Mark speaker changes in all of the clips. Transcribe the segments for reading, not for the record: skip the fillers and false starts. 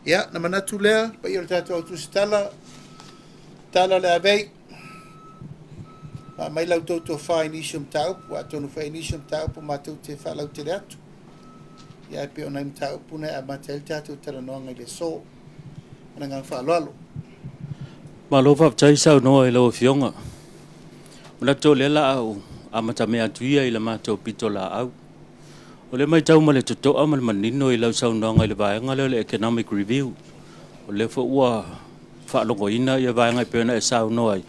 Speaker 1: Ia, na manatu lea, le paia o le tatou au tusitala, tala o le avei, ma aumai la outou tofa i nisi o mataupu, atonu foi nisi o mataupu matou te faalautele atu. Ia, e pei o nai mataupu na e amata ai le tatou talanoaga i le aso. Ma le agaga faaaloalo.
Speaker 2: Malo faafetai saunoa i lau Afioga. Manatu o lea o le a ou amatamea atu ia i le matou pitolaau. O lea matau ma le totoa ma le manino i lau saunoaga i le vaega lea o le Economic Review. O lea foi ua faalogoina ia vaega e pei ona e saunoa ai,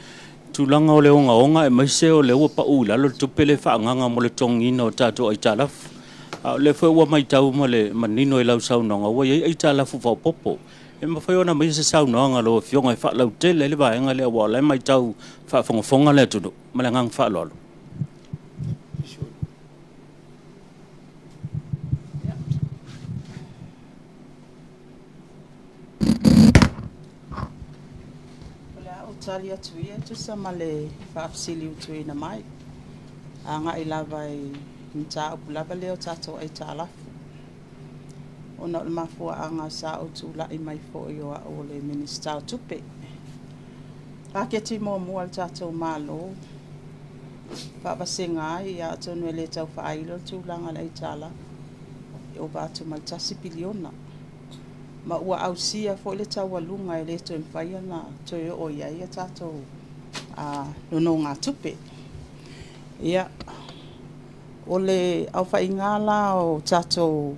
Speaker 2: tulaga o le ogaoga aemaise o lea ua pau i lalo le tupe le faaagaga mo le totogiina o tatou aitalafu. A o lea foi ua matau ma le manino i lau saunoaga, ua i ai aitalafu faaopoopo. E mafai ona aumai se saunoaga a lau Afioga e faalautele ai le vaega lea, aua o la e matau faafogafoga le atunuu. Ma le agaga faaaloalo.
Speaker 3: O le a ou tali atu ia e tusa ma le faafesili ua tuuina mai, agai lava i mataupu lava lea o tatou aitalafu. Ona o le mafuaaga sa ou tulai mai foi o au o le Minisita o Tupe. Paketi muamua a le tatou Malo, faavasega ai, atonu e le tau faailo le tulaga i le aitalafu, e ova atu ma le $1 piliona. Ma ua ausia foi le taualuga e le toe mafai ona toe oo i ai a tatou nonogatupe. Ia, o le aofaiga la o tatou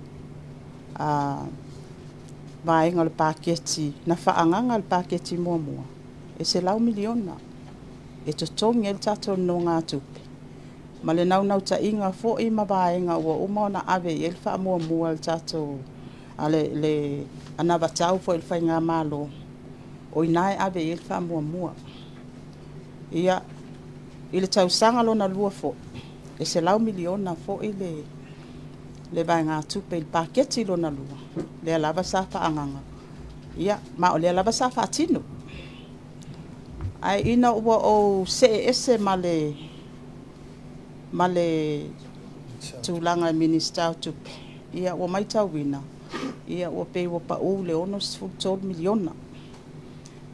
Speaker 3: vaega o le paketi, na faaagaga le paketi muamua, e $100 miliona e totogi ai le tatou nonogatupe, ma le naunautaiga foi ma vaega ua uma ona ave i ai le faamuamua a le tatou a le, le anavatau foi i le faigamalo, o i ina e ave i ai le faamuamua. Ia, i le tausaga lona lua foi, e $100 miliona foi le vaegatupe i le paketi lona lua, lea lava sa faaagaga, ia, ma o lea lava sa faatino. Ae ina ua ou see ese ma le tulaga Minisita o Tupe, ia ua matauina, ia ua pei ua pau le $63 miliona.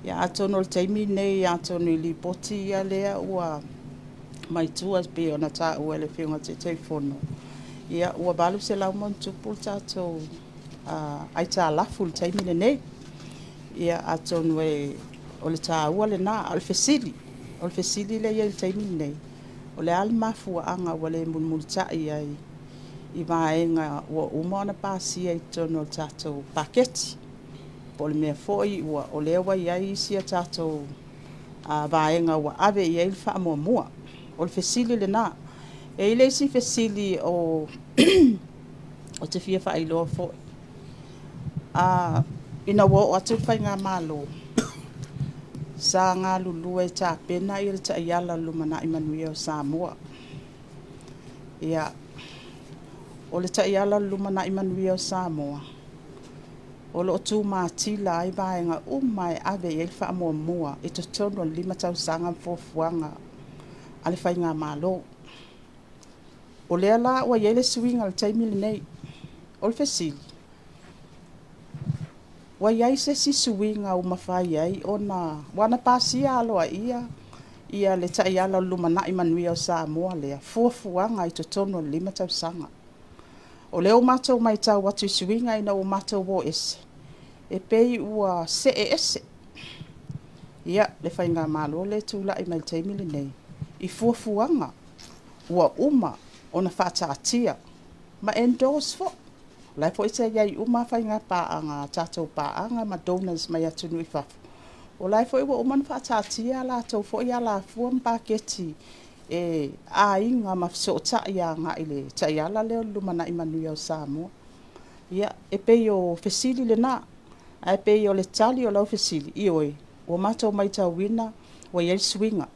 Speaker 3: Ia, atonu o le taimi lenei, atonu i lipoti ia lea ua maitua e pei ona taua e le Afioga i le Taitaifono, ia ua 800+ le tatou aitalafu i le taimi lenei. Ia, atonu o le taua lena, a o le fesili, o le fesili lea e i ai i le taimi lenei, o le a le mafuaaga ua le mulimulitai ai i vaega ua uma ona pasia i totonu o le tatou paketi? Po o le mea foi ua o lea ua i ai isi a tatou vaega ua ave i ai le faamuamua. O le fesili lena. E i ai le isi fesili o te fia faailoa foi. Ina ua oo atu le faigamalo, sa galulue e tapena le taiala o le lumanai manuia o Samoa. Ia, o le taiala o le lumanai manuia o Samoa, o lo o tumatila ai vaega uma e ave i ai le faamuamua i totonu o le 5 tausaga ma fuafuaga a le faigamalo. O lea la ua i ai le suiga o le taimi lenei. O le fesili, ua i ai se isi suiga ua mafai ai ona, ua na pasia aloaia ia le taiala o le lumanai manuia o Samoa lea, fuafuaga i totonu o le 5 tausaga. O lea ua matou matau atu i suiga ina ua matou o ese, e pei ua see ese. Ia, le faigamalo lea e tulai mai i le taimi lenei, i fuafuaga ua uma ona faataatia ma endorse foi. O la foi sa i ai uma faiga paaga, tatou paaga ma donors mai atunuu i fafo. O la foi ua uma ona faataatia a latou foi alafua ma paketi e aiga ma fesootai agai le taiala lea o le lumanai manuia o Samoa. Ia, e pei o fesili lena, ae pei o le tali o lau fesili, ioe, ua matou matauina ua i ai le suiga.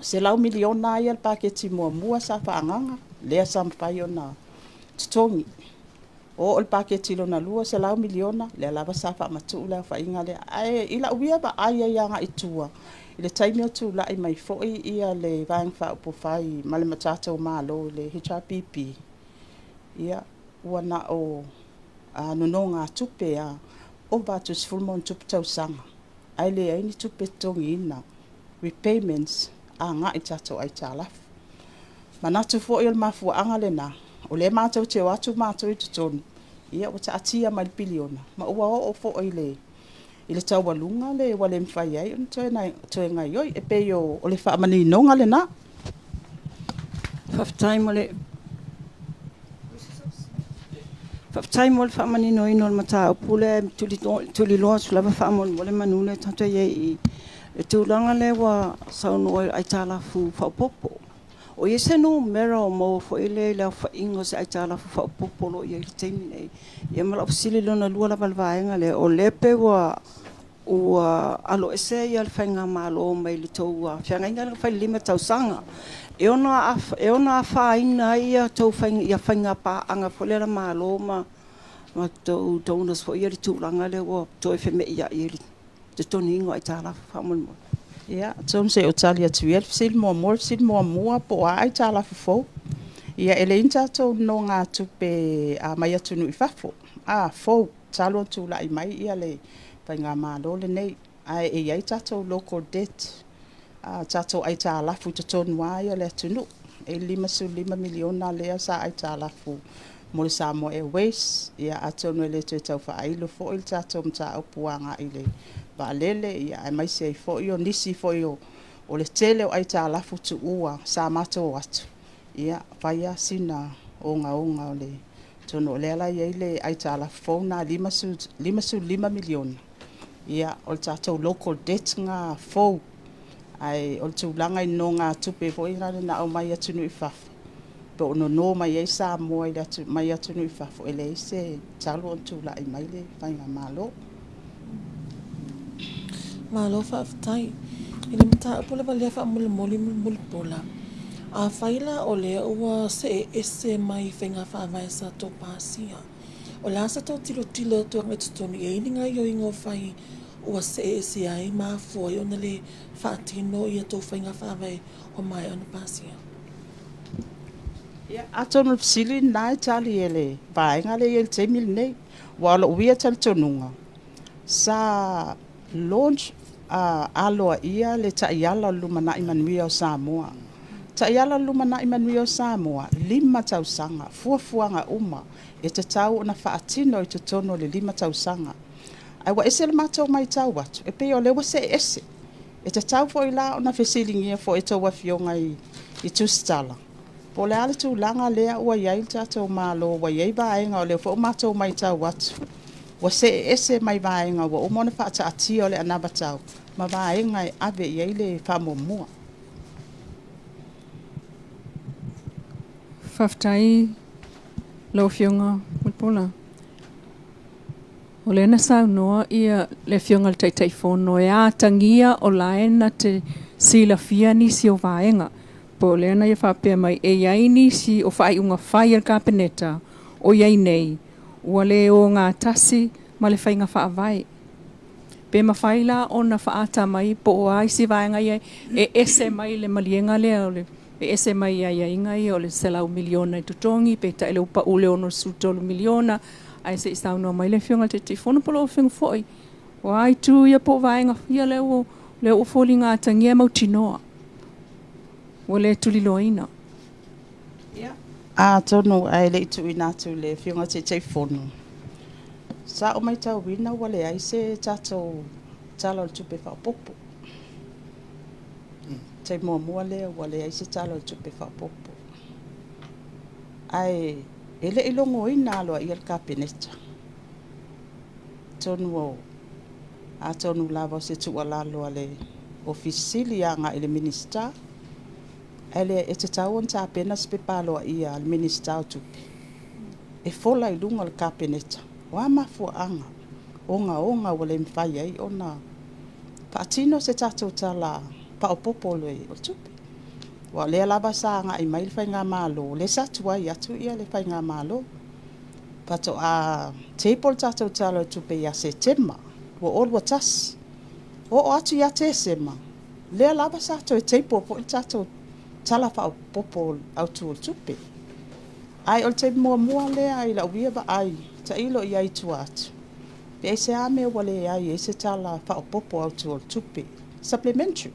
Speaker 3: $100 miliona ia le paketi muamua sa faaagaga, lea sa mafai ona totogi. O oo le paketi lona lua, $100 miliona, lea lava sa faamatuu le aofaiga lea. Ae i lau ia vaai ai agai i tua, i le taimi o tulai mai foi ia le Vaega Faaupufai ma le tatou Malo i le HRPP, ia, ua na o nonogatupe lava. Ova atu i le 10+ tausaga ae leai ni tupe totogiina, repayments agai i tatou aitalafu. Manatu foi o le mafuaaga lena o lea matou te o atu matou i totonu, ia ua taatia mai le piliona ma ua oo foi i le taualuga le ua le mafai ai ona toe gaoioi. E pei o le faamaninoga lena.
Speaker 4: Faafetai mo le faamaninoina o le mataupu lea, e tuliloa atu lava faamolemole semeamanu lea tatou te i ai i i le tulaga lea ua saunoa i aitalafu faaopoopo. O i ai se numera o maua foi lea i le aofaiga o se aitalafu faaopoopo o lo o i ai i le taimi lenei? Ia ma lau fesili lona lua lava i le vaega lea, o lea e pei ua aloese le faigamalo mai le tou feagaiga lea na fai i le 5 tausaga. E ono afaina ai a outou faiga paaga foi lea a le Malo ma tou donors foi ia i le tulaga lea ua toe femeiai i le totogiina o aitalafu faamolemole?
Speaker 3: Ia, atonu se i ou tali atu ia i le fesili muamua. O le fesili muamua po o a aitalafu fou? Ia, e leai ni tatou nonogatupe mai atunuu i fafo fou talu ona tulai mai le faigamalo lenei, ae e i ai tatou local debt, tatou aitalafu i totonu lava ia o le atunuu. E i ai le $55 miliona lea sa aitalafu mo le Samoa Airways, ia atonu e le toe tau faailo foi le tatou mataupu agai i le vaalele, aemaise ai foi o nisi foi o le tele o aitalafu tuua sa matou o atu, ia fai lava sina ogaoga o le... Atonu o lea la e i ai le aitalafu fou lena e $55 miliona, ia o le tatou local debt lena fou. Ae o le tulaga i nonogatupe foi na aumai atunuu i fafo, po o nono mai ai Samoa mai atunuu i fafo, e leai se... talu ona tulai mai le faigamalo.
Speaker 5: Malo faafetai. I le mataupu lava lea faamolemole Mulipola, afai la o lea ua see ese mai faiga faavae sa tou pasia, o le a sa tou tilotilo atu agai i totonu e i ai ni gaoioiga o fai ua see ese ai ma afua ai ona le faatino ia tou faiga faavae ua maea ona pasia?
Speaker 3: Ia, atonu o le fesili lena e tali e le vaega lea e i ai i le taimi lenei. Aua o lou ia talitonuga, sa launch aloaia le taiala o le lumanai manuia o Samoa. Taiala o le lumanai manuia o Samoa, 5 tausaga, fuafuaga uma e tatau ona faatino i totonu o le 5 tausaga. Ae ua ese le matou matau atu, e pei o lea ua see ese. E tatau foi la ona fesiligia foi e tou afioga i tusitala, po o le a le tulaga lea ua i ai le tatou Malo, ua i ai vaega o lea foi ua matou matau atu, ua see ese mai vaega ua uma ona faataatia o le anavatau ma vaega e ave i ai le faamuamua.
Speaker 6: Faafetai lau Afioga Mulipola. O lea na saunoa ia le Afioga i le Taitaifono e atagia o la e na te silafia nisi o vaega. Po o lea na ia faapea mai e i ai nisi o faaiuga fai a le Kapeneta o i ai nei, ua le o gatasi ma le faiga faavae. Pe mafai la ona faata mai po o a isi vaega ia e ese mai le maliega lea o le e ese mai i aiaiga ia o le $100 miliona i totogi, peitai o lea ua pau i le $63 miliona, ae se i saunoa mai le Afioga i le Taitaifono po o lau Afioga foi. O a itu ia po o vaega ia lea ua foliga atagia e mautinoa ua le tuliloaina.
Speaker 3: Ia, atonu ae le i tuuina atu i le Afioga i le Taitaifono, sa ou matauina ua leai se tatou Tala o le Tupe Faaopoopo. Taimi muamua lea ua leai se Tala o le Tupe Faaopoopo. Ae e le i logoina aloaia le Kapeneta. Atonu lava o se tuualalo a le Ofisa Sili agai i le Minisita, ae e tatau ona tapena se pepa aloaia a le Minisita o Tupe e fola i luga o le Kapeneta, o a mafuaaga ogaoga ua le mafai ai ona faatino se tatou Tala Faaopoopo o le Tupe. Aua o lea lava sa agai mai le faigamalo, o lea sa tuai atu le faigamalo. Faatoa table le tatou Tala o le Tupe ia Setema 2021. Oo atu ia Tesema, lea lava sa toe table foi le tatou Tala Faaopoopo Autu o le Tupe. Ae o le taimi muamua lea i lau ia vaai, tailo i ai i tua atu, Pe aisea mea ua leai ai se Tala Faaopoopo Autu o le Tupe, Supplementary?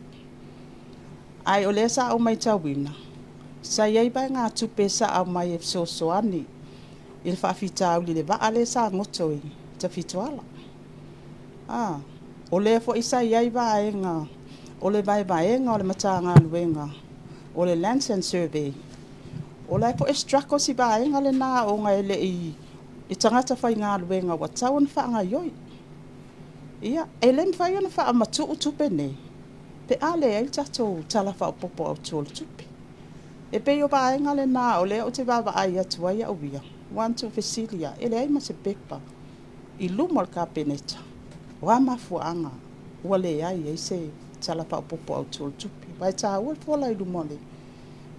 Speaker 3: Ae o lea sa ou matauina, sa i ai vaegatupe sa aumai e fesoasoani i le faafitauli i le vaa lea sa goto i Tafitoala. A, o lea foi sa i ai vaega o le vaevaega o le Matagaluega o le Lands and Survey. O la e foi e struggle si vaega lena ona e le i i tagata faigaluega ua tatau ona faagaioi. Ia, e le mafai ona faamatuu tupe nei pe a leai le tatou Tala Faaopoopo Autu o le Tupe. E pei o vaega lena o lea ou te vaavaai atu ai au ia, ua na tuufesili lava, e leai ma se pepa i luma o le Kapeneta, o a mafuaaga ua leai ai se Tala Faaopoopo Autu o le Tupe. Aua e taua le fola i luma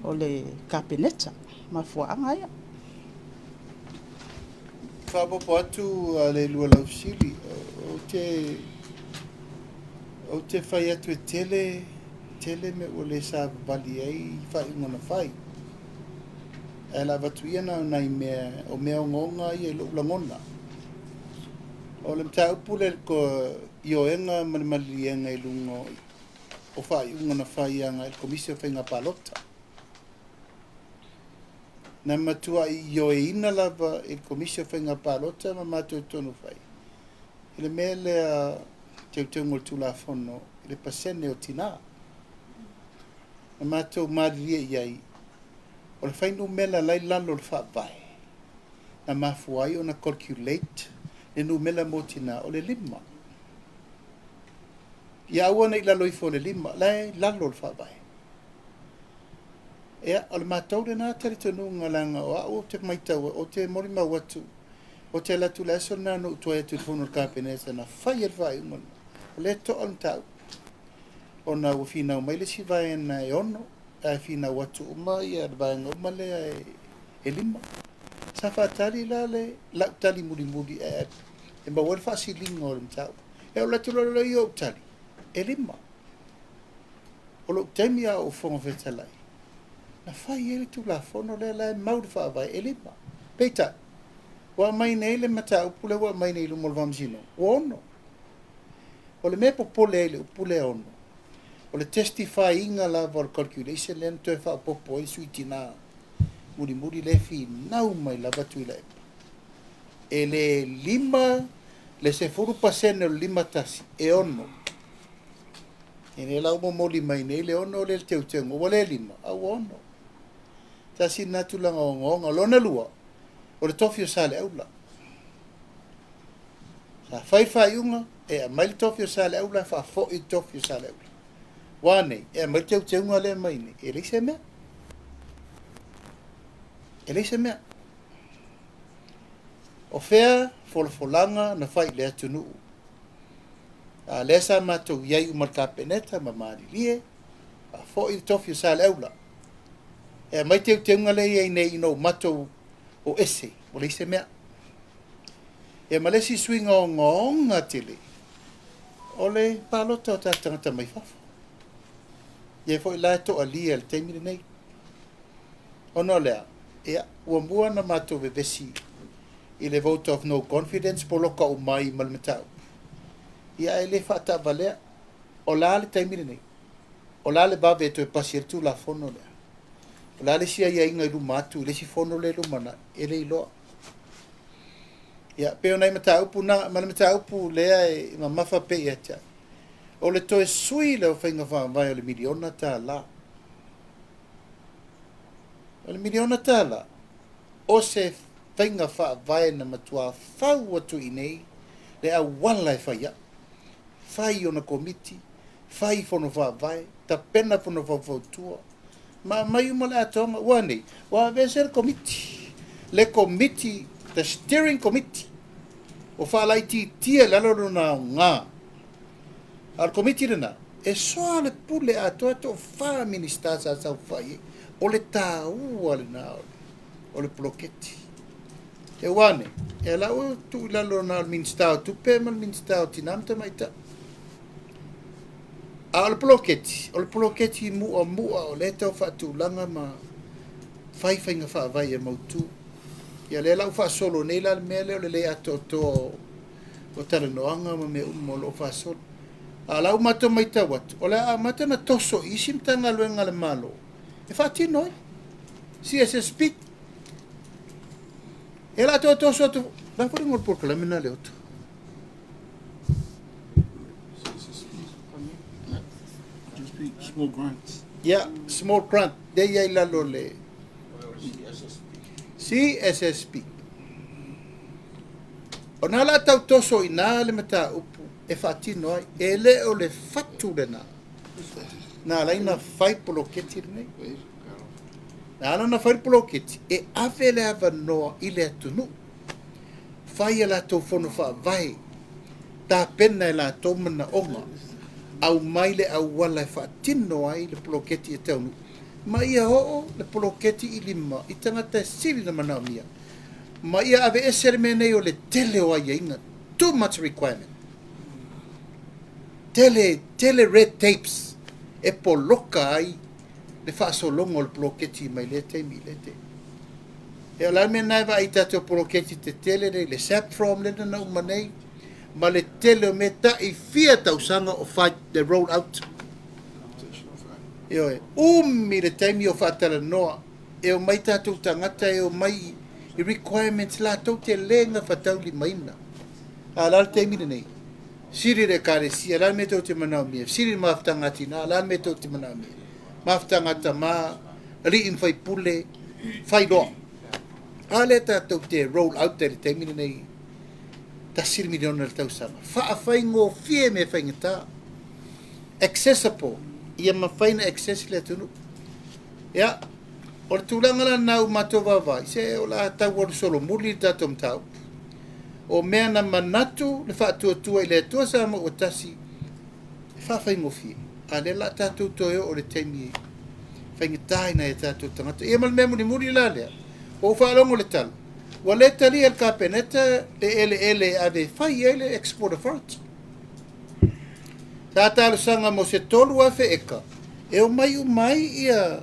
Speaker 3: o le Kapeneta, mafuaaga ia.
Speaker 1: Faaopoopo atu a le lua laufesili, ou te fai atu e tele tele mea ua le savavali ai faaiuga na fai. Ae o le a avatu ia na o nai mea, o mea ogaoga ia i lou lagona. O le mataupu lea i le ioega ma le maliliega i luga o faaiuga na fai agai i le Komisi o Faiga Palota. Na matuai ioeina lava i le Komisi o Faiga Palota ma matou tonu fai i le mea lea teuteuga o le Tulafono i le pasene o tinā. Na matou malilie i ai, o le fuainumera la i lalo o le faavae, na mafua ai ona calculate le numera mo tinā o le 5. Ia aua ne i lalo ifo o le 5, la e lalo o le faavae. Ia, o le matou lena talitonuga leaga o au ou te matau, ou te molimau atu, ou te alu atu i le aso lena na ou tuai atu i le fono a le Kapeneta na fai ai le faaiuga lena. O lea e to'a le mataupu. Ona ua finau mai le isi vaega e 6, ae finau atu uma le vaega uma lea e 5. Sa faatali la le lau tali mulimuli e maua ai le faasiliga o le mataupu. E oo atu loa lea i ou tali, e 5. O lou taimi a ou Fofoga Fetalai, na fai ai le Tulafono lea la e mau le faavae e 5. Peitai, ua aumai nei le mataupu lea ua aumai nei i luma o le Faamasinoga, ua 6. O le mea e popole ai i le upu lea 6, o le testify ina lava o le calculation lea na toe faaopoopo ai le sui tinā mulimuli lea e finau mai lava Tuilaepa. E le 5 le 10% o le 51 e 6. E le la ua momoli mai nei le 6 lea le teuteuga, ua le 5, a ua 6. Tasi lena tulaga ogaoga. Lona lua, o le tofi o Saleaula. Sa fai le faaiuga, e aumai le tofi o Saleaula, faafoi le tofi o Saleaula. Ua nei, e aumai le teuteuga lea mai nei, e leai se mea. E leai se mea. O fea folafolaga na fai i le atunuu. A lea sa matou i ai uma le Kapeneta ma malilie, faafoi le tofi o Saleaula. E aumai teuteuga lea i ai nei ina ua matou o ese, ua leai se mea. Ia ma le isi suiga ogaoga tele, o le palota o tatou tagata mai fafo. Ia foi la e toalia i le taimi lenei. Ona o lea, ia, ua mua na matou vevesi i le vote of no confidence poloka uma ai ma le mataupu. Ia ae le faataavalea. O la le taimi lenei. O la le vave e toe pasi ai le Tulafono lea. O la le isi aiaiga i luma atu i le isi fono lea i lumanai, e le iloa. Ia, pei o nai mataupu na, ma le mataupu lea e mamafa pea ia te au. O le toe sui lea o faiga faavae o le $1 miliona. O le $1 miliona, o se faiga faavae na matua fau atu i nei le auala e fai ai. Fai ona komiti, fai fono faavae, tapena fono faufautua, ma aumai uma le atoaga. Ua nei, ua aveese le komiti. Le komiti, the steering committee, o faalaitiitia i lalo lona aoga. A o le komiti lena, e soa le pule atoa toafa Minisita sa saofai ai. O le taua lena o le poloketi. E ua nei, e la ua tuu i lalo na o le Minisita o Tupe ma le Minisita o Tina ma Tamaitai. A o le poloketi, o le poloketi muamua o lea tau faatulaga ma fai faiga faavae ia mautu. Ia lea la ua faasolo nei la le mea lea o le le atoatoa O talanoaga ma mea uma o lo o faasolo. A o la ua matou matau atu, o le a amata ona toso i isi Matagaluega a le Malo e faatino ai. CSSP. E la toe toso atu, la foi le polokalame na le oto.
Speaker 7: Small grants.
Speaker 1: Yeah, small grant. Le iai lalo le CSSP. O na la tau toso i nā le mataupu e faatino ai, e le o le fatu lena. Na ala ai ona fai poloketi lenei. Na ala ona fai le poloketi, e ave le avanoa i le atunuu. Fai a latou fono faavae, tapena e latou manaoga, aumai le auala e faatino ai le poloketi e taunuu, ma ia oo le poloketi i lima i tagata e sili ona manaomia, ma ia aveese le mea nei o le tele o aiaiga, too much requirement, tele, tele red tapes e poloka ai le faasologa o le poloketi mai lea taimi i lea taimi. E o le a le mea lena e vaai i tatou poloketi tetele nei, le SAPFROM lea na uma nei, ma le tele o mea tai fia tausaga o fai le roll out. Ioe, umi le taimi o faatalanoa, e omai tatou tagata e omai i requirements latou te le gafataulimaina. A o le a le taimi lenei? Sili le Ekalesia, o le a le mea tou te manaomia? Sili le mafutaga a tina, o le a le mea tou te manaomia? Mafutaga a tama, alii ma faipule, fai loa. A lea tatou te roll out ai i le taimi lenei, $1 miliona i le tausaga. Faafaigofie mea faigata. Accessible, ia mafai ona access le atunuu. Ia, o le tulaga la lena ua matou vaavaai, se o le a tau alu solomuli le tatou mataupu. O mea na manatu le faatuatua i le Atua Samoa ua tasi, e faafaigofie. A o lea o le a tatou toe oo i le taimi e faigata ai nai a tatou tagata. Ia ma le mea mulimuli la lea, ua ou faalogo i le tala, ua le talia e le Kapeneta le eleele e ave e fai ai le Export Authority. Sa talosaga mo se 3,000 eka e omai uma ai ia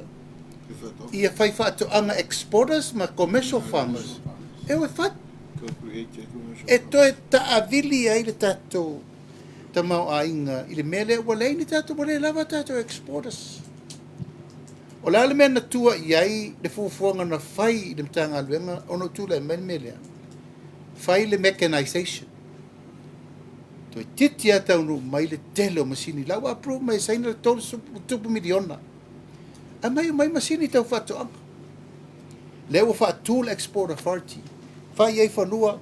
Speaker 1: ia faifaatoaga exporters ma commercial farmers e o e fai. E toe taavili ai le tatou tamaoaiga i le mea lea ua leai ni tatou, ua le lava tatou exporters. O le a le mea na tua i ai le fuafuaga na fai i le Matagaluega ona o tulai mai le mea lea? Fai le mechanization. Toeitiiti lava taunuu mai le tele o masini. La ua approve mai e Saina le 30 miliona. Aumai uma ai masini tau faatoaga. Lea ua faatu le Export Authority. Fai i ai fanua,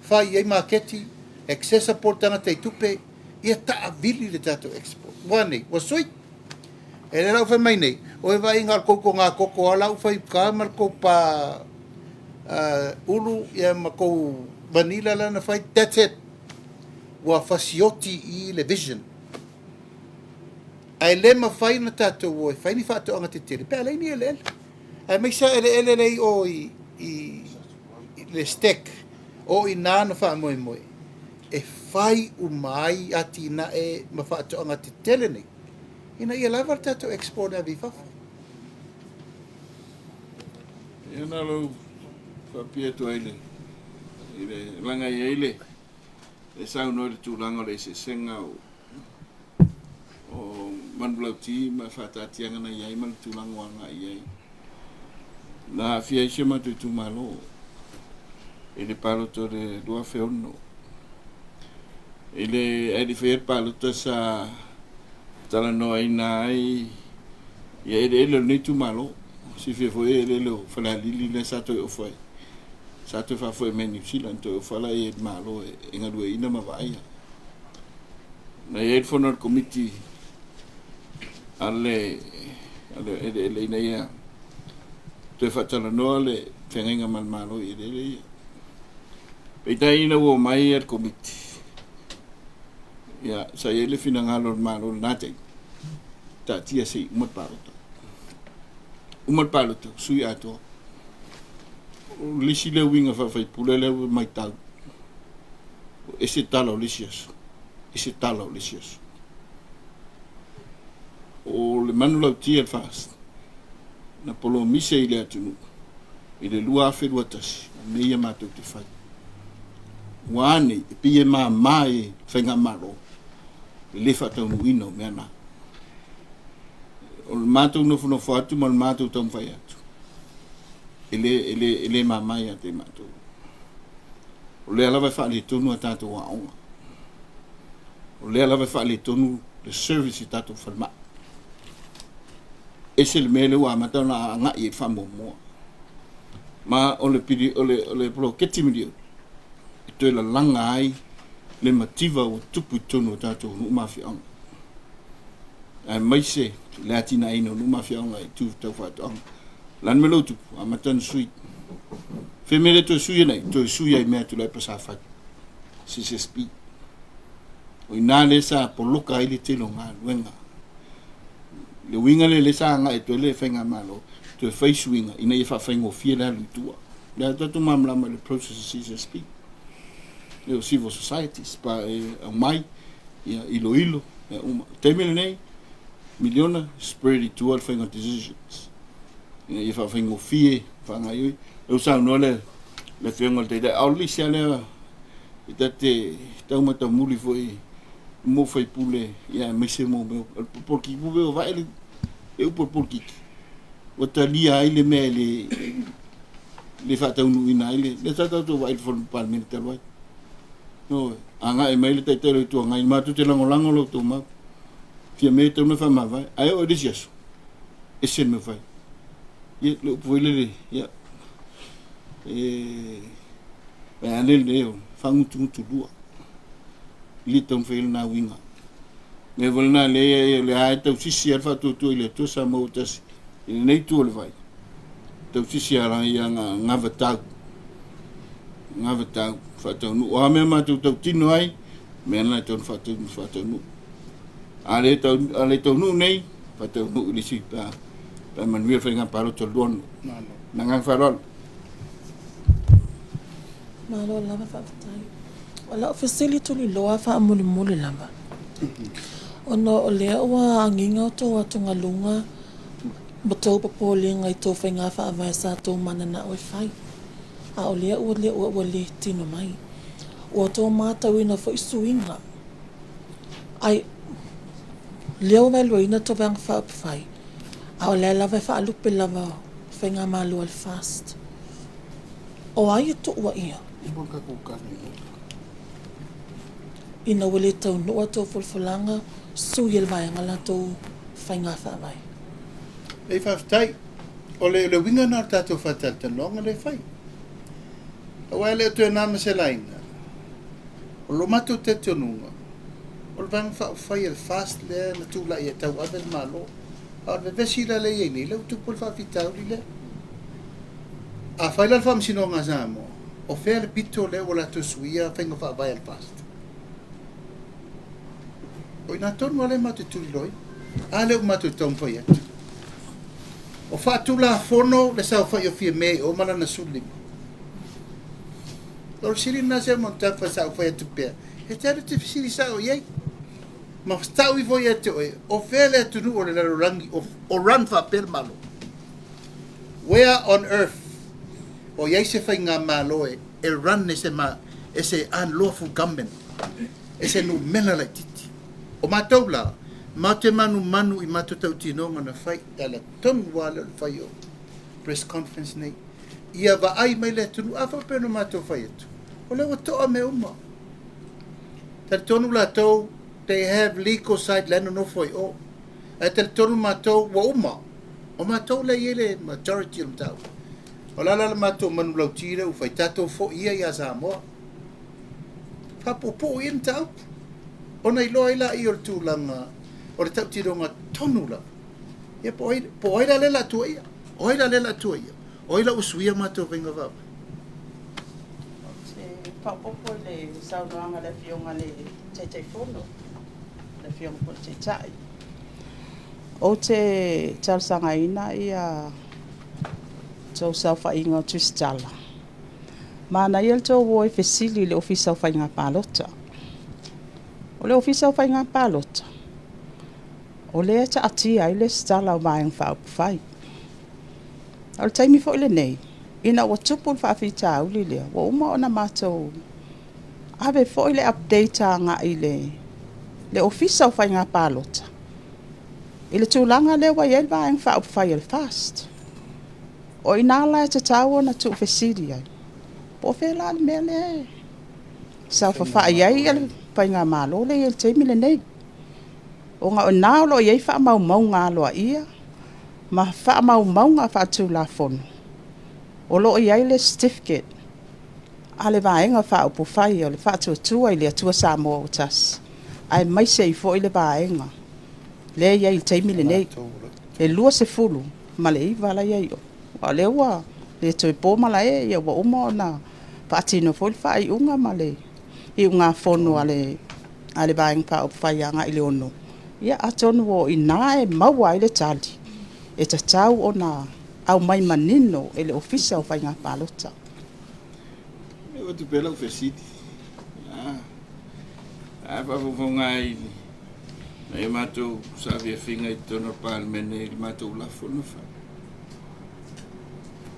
Speaker 1: fai i ai maketi, accessible tagata i tupe, ia taavili le tatou export. Ua nei, ua sui. E le lau fai mai nei, o e vaai na o le kou togā koko lava la ua fai uka ma le kou pā ulu ia ma kou vanilla la na fai, that's it. Ua fasioti i le vision. Ae le mafai ona tatou o e fai ni faatoaga tetele pe a leai ni eleele. Aemaise lava eleele lea i o i, i, i le STEC, o i nā na faamoemoe e fai uma ai atinae ma faatoaga tetele nei ina ia lava le tatou export e ave i fafo.
Speaker 7: Ia na lou faapea atu ai le, i le laga i ai le, le saunoa i le tulaga o le eseesega o, o manulauti ma faataatiaga na i ai ma le tulaga ua agai i ai. Na aafia ai si o matou itumalo i le palota o le 2006. I le ae le i faia le palota sa talanoaina ai ia eleele o lenei itumalo. Silafia foi eleele o Falealili lea sa toe ofa ai. Sa toe faafoe mai Niu Sila, na toe ofa la i le Malo e galueaiina ma vaaia. Na i ai le fono a le Komiti a le eleele ina ia toe faatalanoa le feagaiga ma le Malo i eleele ia. Peitai ina ua omai le Komiti, ia, sa i ai le finagalo o le Malo i lena taimi, taatia se i uma le palota. Uma le palota, sui atoa. O le isi lea uiga faa-faipule lea ua matau, ua ese tala o le isi aso, ese tala o le isi aso. O le manulauti a le FAST, na polomise i le atunuu i le 2021, o mea ia matou te fai. Ua a nei, e pei e māmā i Faigamalo le lē faataunuuina o mea na. O le matou nofonofo atu ma le matou taumafai atu, e le, e le, e le māmā ia te matou. O lea lava e faaletonu a tatou aoga. O lea lava e faaletonu le service i tatou falemai. Ese le mea lea ua amata ona agai i le faamuamua. Ma o le, pili, o le, o le poloketi miliona e toe lalaga ai le mativa ua tupu i totonu o tatou nuu ma afioaga. Aemaise le atinaeina o nuu ma afioaga i tu tau faatoaga. O le a le mea lea ua tupu? Amata ona sui. Fea mea lea toe sui ai? Toe sui ai mea Tuilaepa sa fai. CCSP. O i ina lea sa poloka ai le tele o galuega. Le uiga lea lea sa agai atu ai le Faigamalo, toe fai suiga ina ia faafaigofie le alu i tua. Lea tatou malamalama i le process o CCSP. E o civil societies pa e aumai, ia iloilo, ia uma. Taimi lenei, miliona spread i tua le faiga decisions. Ina ia faafaigofie, faagaioi. Lea ua saunoa le le afioga i le Taitai, a o le isi lava lea e ta te taumataumuli foi mo faipule, ia aemaise mo mea o le polokiki po o vae le le upu o le polokiki ua talia ai le mea e le le faataunuuina ai le lea sa tatou vaai i le fono Palemene talu ai. No, agai mai le Taitai o le Itu Agai, matou te lagolago lo outou mau. Fia mea e tatau ona faamavae. Ae oo i le isi aso, ese le mea fai. Ia, le upu foi lele, ia, e, e a le le o faagutugutulua. I le taumafai ai lena uiga. Mea foi lena lea, o lea e tausisi lava le faatuatua i le Atua sa maua tasi i lenei itu o le vai. Tausisi lava ia gavatau, gavatau, faataunuu. O a mea matou tautino ai, mea lena e tatau ona faataunuu. A le, tau, a le taunuu nei, faataunuu i le isi pe a, pe a manuia le faiga palota o le 26. Ma le agaga faaaloalo.
Speaker 5: Malo lava faafetai. O lau fesili tuliloa faamolemole lava, ona o lea ua agiga outou atugaluga ma tou popolega i tou faiga faavae sa tou mananao e fai, a o lea ua le ua le tino mai. Ua tou matauina foi suiga, ai lea ua vaeluaina tou Vaega Faaupufai, a o lea lava e faalupe lava Faigamalo a le FAST. O ai e tuuaia? Ina ua le taunuu a outou folafolaga, sui e le vaega latou faiga faavae.
Speaker 1: Ei, faafetai. O le, le uiga lena o le tatou faatalatalanoaga lea e fai. Aua e le o toe na ma se laina. O lo matou talitonuga, o le Vaega Faaupufai a le FAST lea na tulai e tauave le Malo. A o le vevesi la lea e i ai nei, lea ua tupu ai le faafitauli lea. A fai la le Faamasinoga a Samoa, o fea le pito lea ua latou suia faiga faavae a le FAST? O i ina tonu lava lea matou te tuliloaina. A lea ua matou taumafai atu. O faatulafono le saofai o Fiame i o ma lana 15. O le fesili lena se Monotafa sa ou fai atu pea, e te alu e te fesili sao i ai. Ma tau ifo ia te oe, o fea le atunuu o le lalolagi o, o run faapea le Malo? Where on earth o i ai se faigamalo e, e run e se, ma, e se unlawful government, e se numera laitiiti? O matou la, matou te manumanu i matou tautinoga na fai, e ala tonu lava lea o le fai o press conference nei. Ia vaai mai le atunuu, a faapea ona matou fai atu, o lea ua toa mea uma. Talitonu latou, they have legal side la e nonofo ai o. Ae talitonu matou, ua uma. O matou lea e i ai le majority o le mataupu. O le a la le matou manulauti lea ua fai, tatou foi ia ia Samoa. Faapuupuu ia le mataupu. Ona iloa ai laia o le tulaga o le tautinoga tonu lava. Ia po o ai, po o ai la lea o le a tuuaia? O ai la lea o le a tuuaia? O ai la ua suia matou faiga faavae?
Speaker 3: Ou te faaopoopo i le saunoaga a le Afioga i le Taitaifono, le Afioga foi i le Taitai. Ou te talosagaina ia tou saofaiga o Tusitala. Manaia le tou o e fesili i le Ofisa o Faiga Palota. O le Ofisa o Faiga Palota, o lea e taatia ai le lesitala o Vaega Faaupufai. O le taimi foi lenei, ina ua tupu le faafitauli lea, ua uma ona matou ave foi le update agai i le Ofisa o Faiga Palota i le tulaga lea ua i ai le Vaega Faaupufai a le FAST. O i ina la e tatau ona tuufesili ai, po o fea la le mea lea e saofafai ai le faigamalo lea e i ai i le taimi lenei. Ona o i ina o lo o i ai faamaumauga aloaia ma faamaumauga faatulafono o lo o i ai le certificate a le Vaega Faaupufai o le Faatuatua i le Atua Samoa ua Tasi, aemaise ai foi le vaega lea e i ai i le taimi lenei, e 29 la e i ai i o. Aua o lea ua le toe po malae, ua uma ona faatino foi le faaiuga ma le iugafono a le Vaega Faaupufai agai i le 6, ia atonu o i ina e maua ai le tali e tatau ona aumai manino e le Ofisa o Faiga Palota.
Speaker 7: E avatu pea lau fesili. A faafofoga ai nai a matou saafiafiga i totonu o le Palemene i le matou lafo na fai.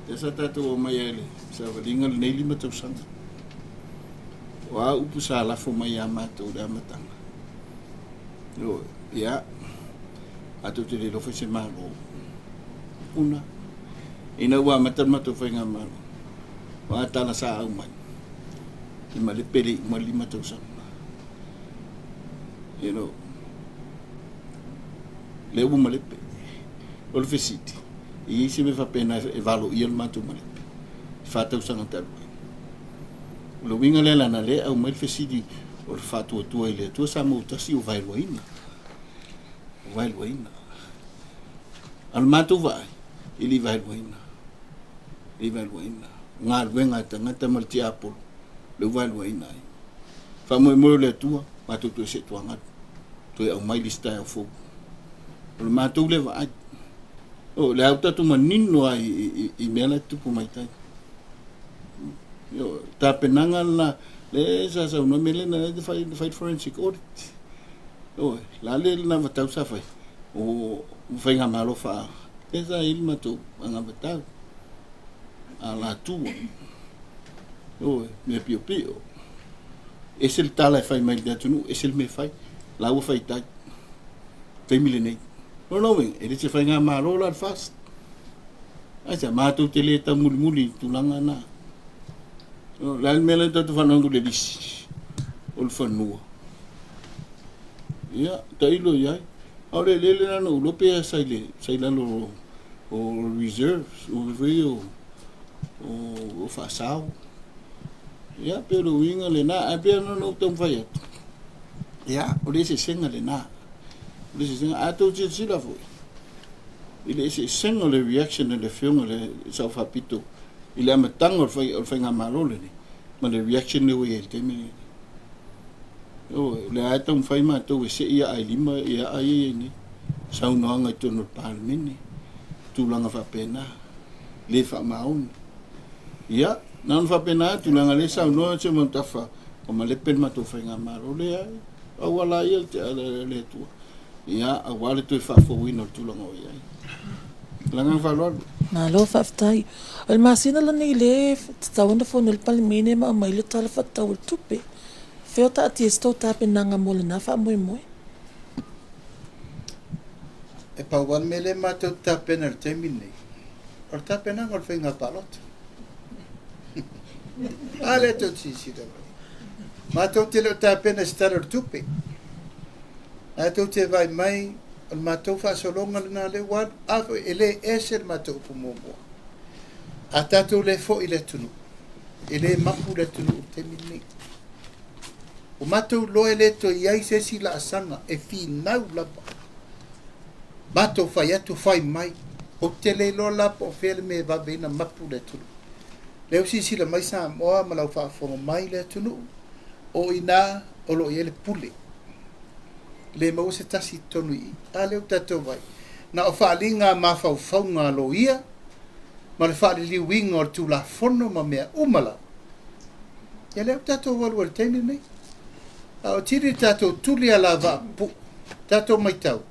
Speaker 7: Lea sa tatou omai ai i le savaliga lenei 5 tausaga. O a upu sa lafo mai ia matou i le amataga? Ia, matou te le iloa fai se Malo. Una. Ina ua amata le matou faigamalo, o a tala sa aumai, e malepe le iuga le 5 tausaga. You know, lea ua malepe. O le fesili, e i ai se mea faapena e valoia le matou malepe i 4 tausaga talu ai? O le uiga lea leaga lea e aumai le fesili o le faatuatua i le Atua Samoa tasi ua vaeluaina. Ua vaeluaina. A o le matou vaai, e le i vaeluaina. E le i vaeluaina. O galuega a tagata ma le tiapolo, lea ua vaeluaina ai. Faamoemoe o le Atua, matou toe see tuagalu, toe aumai le isi taeao fou. O le matou lea vaai. O le a ua tatou manino lava i mea la e tutupu mai tai. O tapenaga lena, lea sa saunoa mea lea na fai le forensic audit. O la le lena vatau sa fai, o faigamalo faa, lea sa i ai le matou anavatau, alatua, o mea piopio. Ese le tala e fai mai i le atunuu, ese le mea e fai, la ua fai tai. Taimi lenei. O lona uiga, e le se faigamalo la le FAST. Ai sa matou te le taumulimuli i tulaga na. O le a le mea lea tatou faanono le lisi o le fanua. Ia, tailo i ai. A o le eleele na na ou iloa pe sa i sa i lalo o reserves, o mea foi ia o faasao. Ia, pei o le uiga lena, ae pei ona ou taumafai atu, ia, o le eseesega lena. O le eseesega, a outou silasila foi i le eseesega o le reaction a le Afioga i le Sao Faapito i le amataga o le faigamalo lenei ma le reaction lea ua i ai i le taimi lenei. O lea lava e taumafai matou e sei aa i lima ia aa ia i ai nei saunoaga i totonu o le Palemene, tulaga faapena, le faamaoni. Ia, na ona faapena atu, leaga o lea e saunoa Seumanutafa ua malepe le matou faigamalo. Leai, pau lava ia le Atua, ia, aua le toe faafouina o le tulaga o i ai. Ma le agaga faaaloalo.
Speaker 5: Malo faafetai. O le masina lenei lea e tatau ona fono ai le Palemene ma aumai le Tala Faatatau o le Tupe. Fea o taatia ai se tou tapenaga mo lena faamoemoe?
Speaker 1: E pau lava le mea lea matou te tapena i le taimi lenei, o le tapenaga o le faiga palota. A lea tou te silasila mai. Matou te le o tapena i se Tala o le Tupe. Ae tou te vaai mai, o le matou faasologa lena lea ua alu. A foi e le ese le matou upu muamua. A tatou le foi i le atunuu, e le mapu le atunuu i le taimi lenei. Ua matou iloa e le toe i ai se isi laasaga e finau lava. Matou fai atu, fai mai. Ou te le iloa la po o fea le mea e vave ai ona mapu le atunuu. Lea ua silasila mai Samoa ma lau faafofoga mai le atunuu, o i ina o lo o i ai le pule. E le maua se tasi i totonu i i. A lea ua tatou vaai, na o faaaliga a mafaufauga a loia ma le faaliliuina o le Tulafono ma mea uma lava. Ia lea ua tatou alu ai i le taimi lenei. A o tili le tatou tuli alavaa pupuu, tatou matau,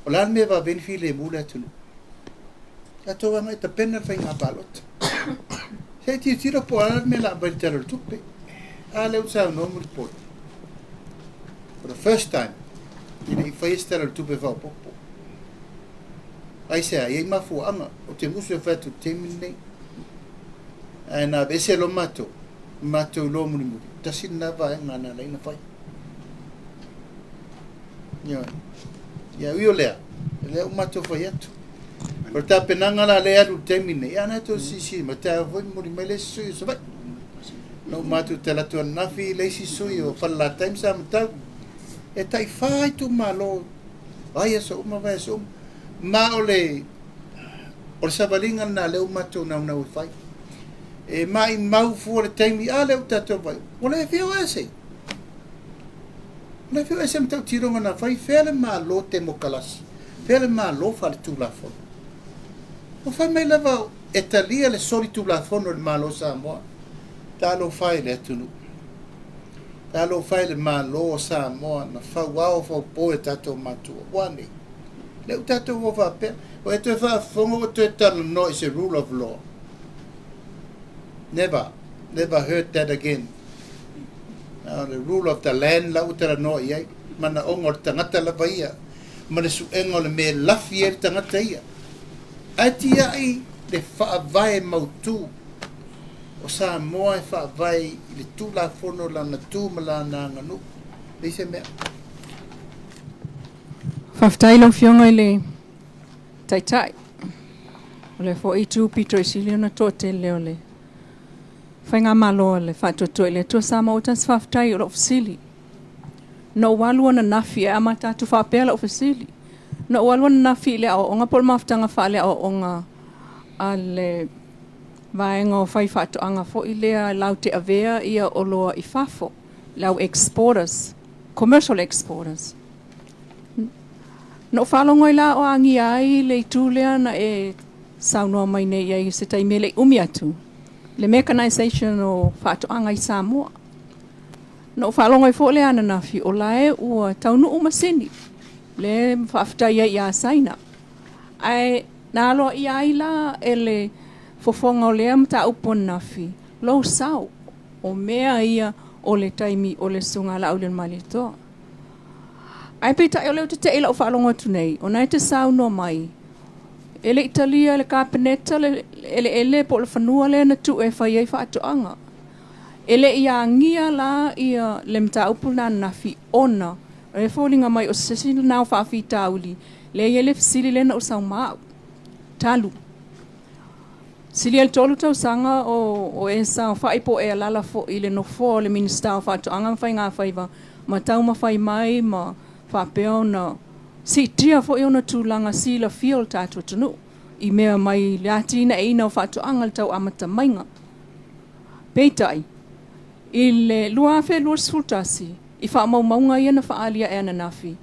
Speaker 1: o le a le mea e vave ai ona filemu le atunuu. Tatou agai e tapena le faiga palota. Se i tilotilo po o le a le mea o le a aumai i le Tala o le Tupe. A lea ua saunoa Mulipola, for the first time, e le i faia se Tala o le Tupe faaopoopo. Aisea? E i ai mafuaaga, ou te musu e fai atu i le taimi lenei. Ae na aveese loa matou, matou iloa mulimuli, tasi lena vaega na ala ai ona fai. Ioe. Ia ui o lea, lea ua matou fai atu. O le tapenaga la lea e alu i le taimi lenei, ia na e toe silasila mai, taeao foi momoli mai le isi sui o Savaii. Na ou matou tala atu ananafi i le isi sui o Falelatai ma Samatau, e tai fa itumalo, vai aso uma, vai aso uma. Ma o le, o le savaliga lena lea ua matou naunau e fai. E maimau fua le taimi, a lea ua tatou vaai, ua le afio ese. Ua le afio ese ma tautiloga na fai, fea le Malo temokalasi, fea le Malo faaletulafono. Ua fai mai lava e talia le solitulafono e le Malo o Samoa. Talofa e i le atunuu. Talofa e i le Malo o Samoa na fau ao fau po e tatou matua. Ua a nei? Lea ua tatou o faapea, ua e toe faafofoga ua toe talanoa i se rule of law. Never, never heard that again. O le rule of the land la ua talanoa i ai, manaoga o le tagata lava ia, ma le suega o le mea e lafi ai le tagata ia. Ae tiai le faavae mautu o Samoa e faavae i le Tulafono lana tu ma lana aganuu. Leai se mea.
Speaker 6: Faafetai lau Afioga i le Taitai. O lea foi itu pito i sili ona toatele o le Faigamalo a le Faatuatua i le Atua Samoa ua tasi. Faafetai o lou fesili. Na ou alu ananafi e amata atu faapea lau fesili. Na ou alu ananafi i le aoaoga po o le mafutaga faale-aoaoga a le vaega o fai faatoaga foi lea lau te avea ia oloa i fafo, le au exporters, commercial exporters. Na ou faalogo ai la o agia ai le itu lea na e saunoa mai nei i ai i se taimi e le i umi atu, le mechanization o faatoaga i Samoa. Na ou faalogo ai foi lea ananafi o la e ua taunuu masini, le faafetai ai ia Saina. Ae na aloaia ai la e le fofoga o lea mataupu ananafi lou sao o mea ia o le taimi o le Susuga Laaulialemalietoa. Ae peitai o lea ou te tei i lau faalogo atu nei, ona e te saunoa mai, e le i talia e le Kapeneta le eleele po o le fanua lea na tuu e fai ai faatoaga. E le i agia la ia le mataupu lena ananafi ona e foliga mai o se isi lena o faafitauli lea e i ai le fesili lea na ou sau ma au. Talu. Silia i le 3 tausaga o e saofai po o e alaala foi i le nofoa o le Minisita o Faatoaga ma Faigafaiva ma taumafai mai ma faapea ona siitia foi ona tulaga silafia o le tatou atunuu i mea mai le atinaeina o faatoaga i le tau amatamaiga. Peitai, i le 2021, i faamaumauga ia na faaalia e ananafi,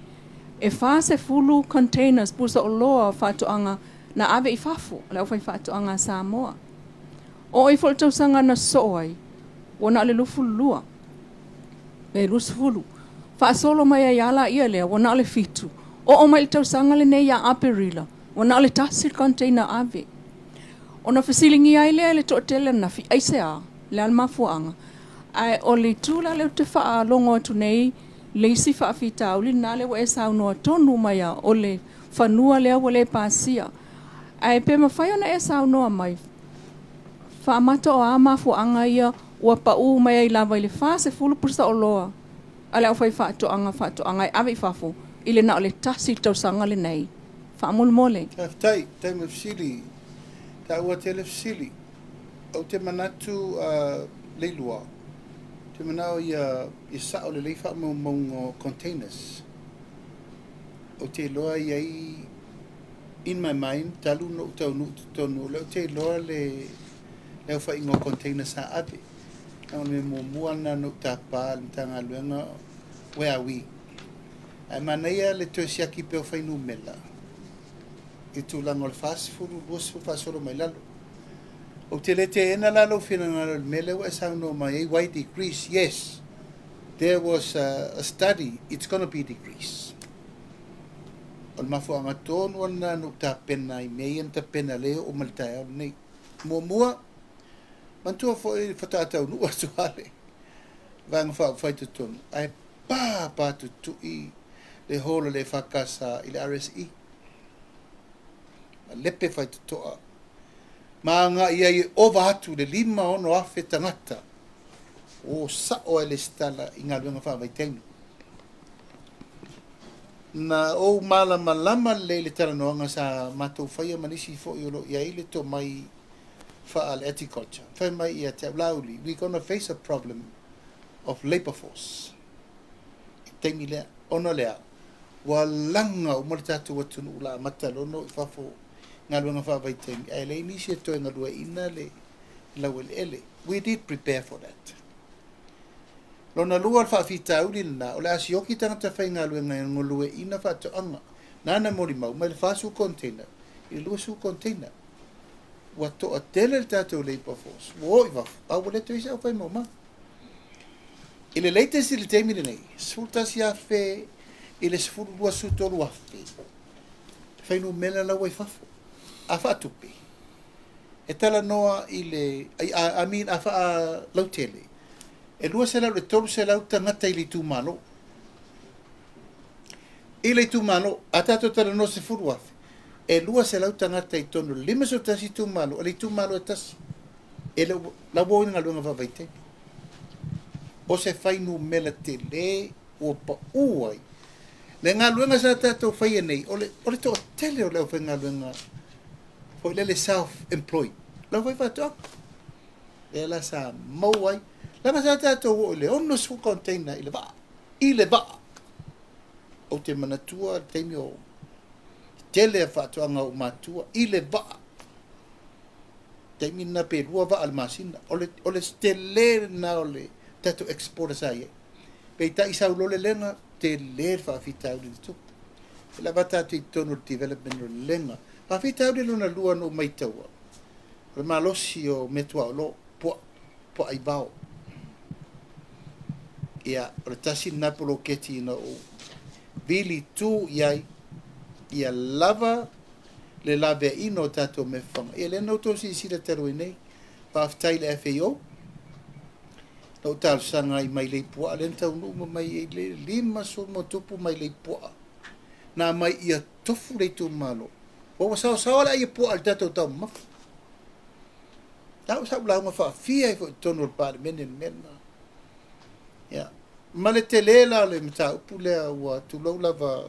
Speaker 6: e 40 containers pusa oloa o faatoaga na ave i fafo a le aufaifaatoaga a Samoa. Oo ifo i le tausaga na sosoo ai, ua na o le 22, pe 20. Faasolo mai ai lava laia lea, ua na o le 7. Oo mai i le tausaga lenei ia Aperila, ua na o le 1 le container ave. Ona fesiligia ai lea e le toatele ananafi, aisea, le a le mafuaaga. Ae o le itu la lea ou te faalogo atu nei, le isi faafitauli lena lea ua e saunoa tonu mai lava, o le fanua lea ua le pasia. Ae pe mafai ona e saunoa mai, faamata o a mafuaaga ia ua pau mai ai lava i le 40 pusa oloa a le aufaifaatoaga faatoaga e ave i fafo i le na o le 1 i le tausaga lenei. Faamolemole.
Speaker 1: Faafetai, taimi o fesili, taua tele fesili. Ou te manatu Leilua, ou te manao ia sao lelei faamaumauga o containers. Ou te iloa i ai in my mind talu ona ou taunuu i totonu, o lea ou te iloa le aofaiga o containers sa ave. O le mea muamua lena na ou tapa i le Matagaluega, where are we? Ae manaia le toe siaki pea o fuainumera i tulaga o le 40, 20 faasolo mai lalo. Ou te le teena la lou finagalo i le mea lea ua e saunoa mai ai, why decrease? Yes, there was a study, it's gonna be decrease. O le mafuaaga tonu lena na ou tapena i mea ia na tapena lea e oo mai le taeao lenei. Muamua, manatua foi faatoa taunuu atu lava Vaega Faaupufai totonu, ae pa pa tutui le hall o le EFKS i le RSE. Malepe faitotoa ma agai ai e ova atu i le 56,000 tagata o sao ai lesitala i galuega faavaitaimi. Na ou malamalama lelei i le talanoaga sa matou faia ma nisi foi o lo o i ai le tomai faale-agriculture. Fai mai ia te au, Laauli, we gonna face a problem of labour force i le taimi lea, ona o le a? Ua laga uma le tatou atunuu la amata loa ona o i fafo i galuega faavaitaimi, ae leai nisi e toe galueaiina le laueleele. We did prepare for that. Lona lua o le faafitauli lena, o le a sioki tagata faigaluega e galueaiina faatoaga. Nana molimau mai le 40 container i le 20 container. Ua toatele le tatou labour force, ua o i fafo, a ua le toe i ai se aufai maumaga. I le latest i le taimi lenei, 11,000 i le 12, 13,000 fuainumera la ua i fafo. A faatupe, e talanoa i le, I mean, a faalautele, e 200 i le 300 tagata i le itumalo. I le itumalo, a tatou talanoa 10,000, e 200 tagata i totonu o le 51 itumalo, o le itumalo e tasi, e le o la ua o i galuega faavaitaimi. O se fuainumera tele ua pau ai le galuega sa tatou faia nei, o le toatele o le aufaigaluega foi lele self employed, le aufaifaatoaga. Lea la sa maua ai, leaga sa tatou oo i le 60 container i le vaa, i le vaa. Ou te manatua le taimi o tele a faatoaga o matua i le vaa. Taimi lena pe lua vaa le masina. O le tele lena o le tatou exporter sa i ai. Peitai sau loa le lega, tele le faafitauli na tupu. E lava tatou i totonu o le development o le lega. Faafitauli lona lua na ou maitaua, o le malosi o meatuaolo, puaa aivao. Ia, o le tasi lena poloketi na ou vili tu i ai, ia lava le laveaiina o tatou mea fafaga. Ia lea na outou silasila talu ai nei, faafetai i le FAO, na ou talosaga ai mailei puaa, lea na taunuu uma mai ai le 50 ma tupu mailei puaa, na aumai ia tofu le itumalo. Ua saosaoa le ai o puaa i le tatou taumamafa. Au sa ou lauga faafia ai foi i totonu o le Palemene le mea lena. Ia, ma le tele la o le mataupu lea ua tulou lava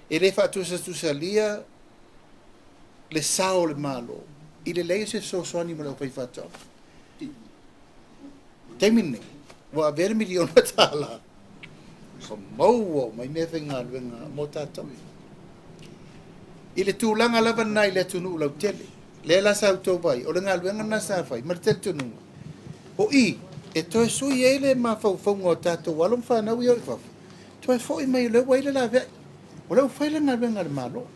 Speaker 1: e le faatusatusalia le sao o le Malo i le leai o se fesoasoani mo le aufaifaatoaga. Taimi lenei, ua avea le $1 miliona ua maua mai mea faigaluega mo tatou. I le tulaga lava lena i le atunuu lautele, lea la sa outou vai, o le galuega lena sa fai, ma le talitonuga, o i, e toe sui ai le mafaufauga o tatou alo ma fanau ia o i fafo, toe foi mai o lea ua i le laveai, o lea ua fai le galuega a le Malo.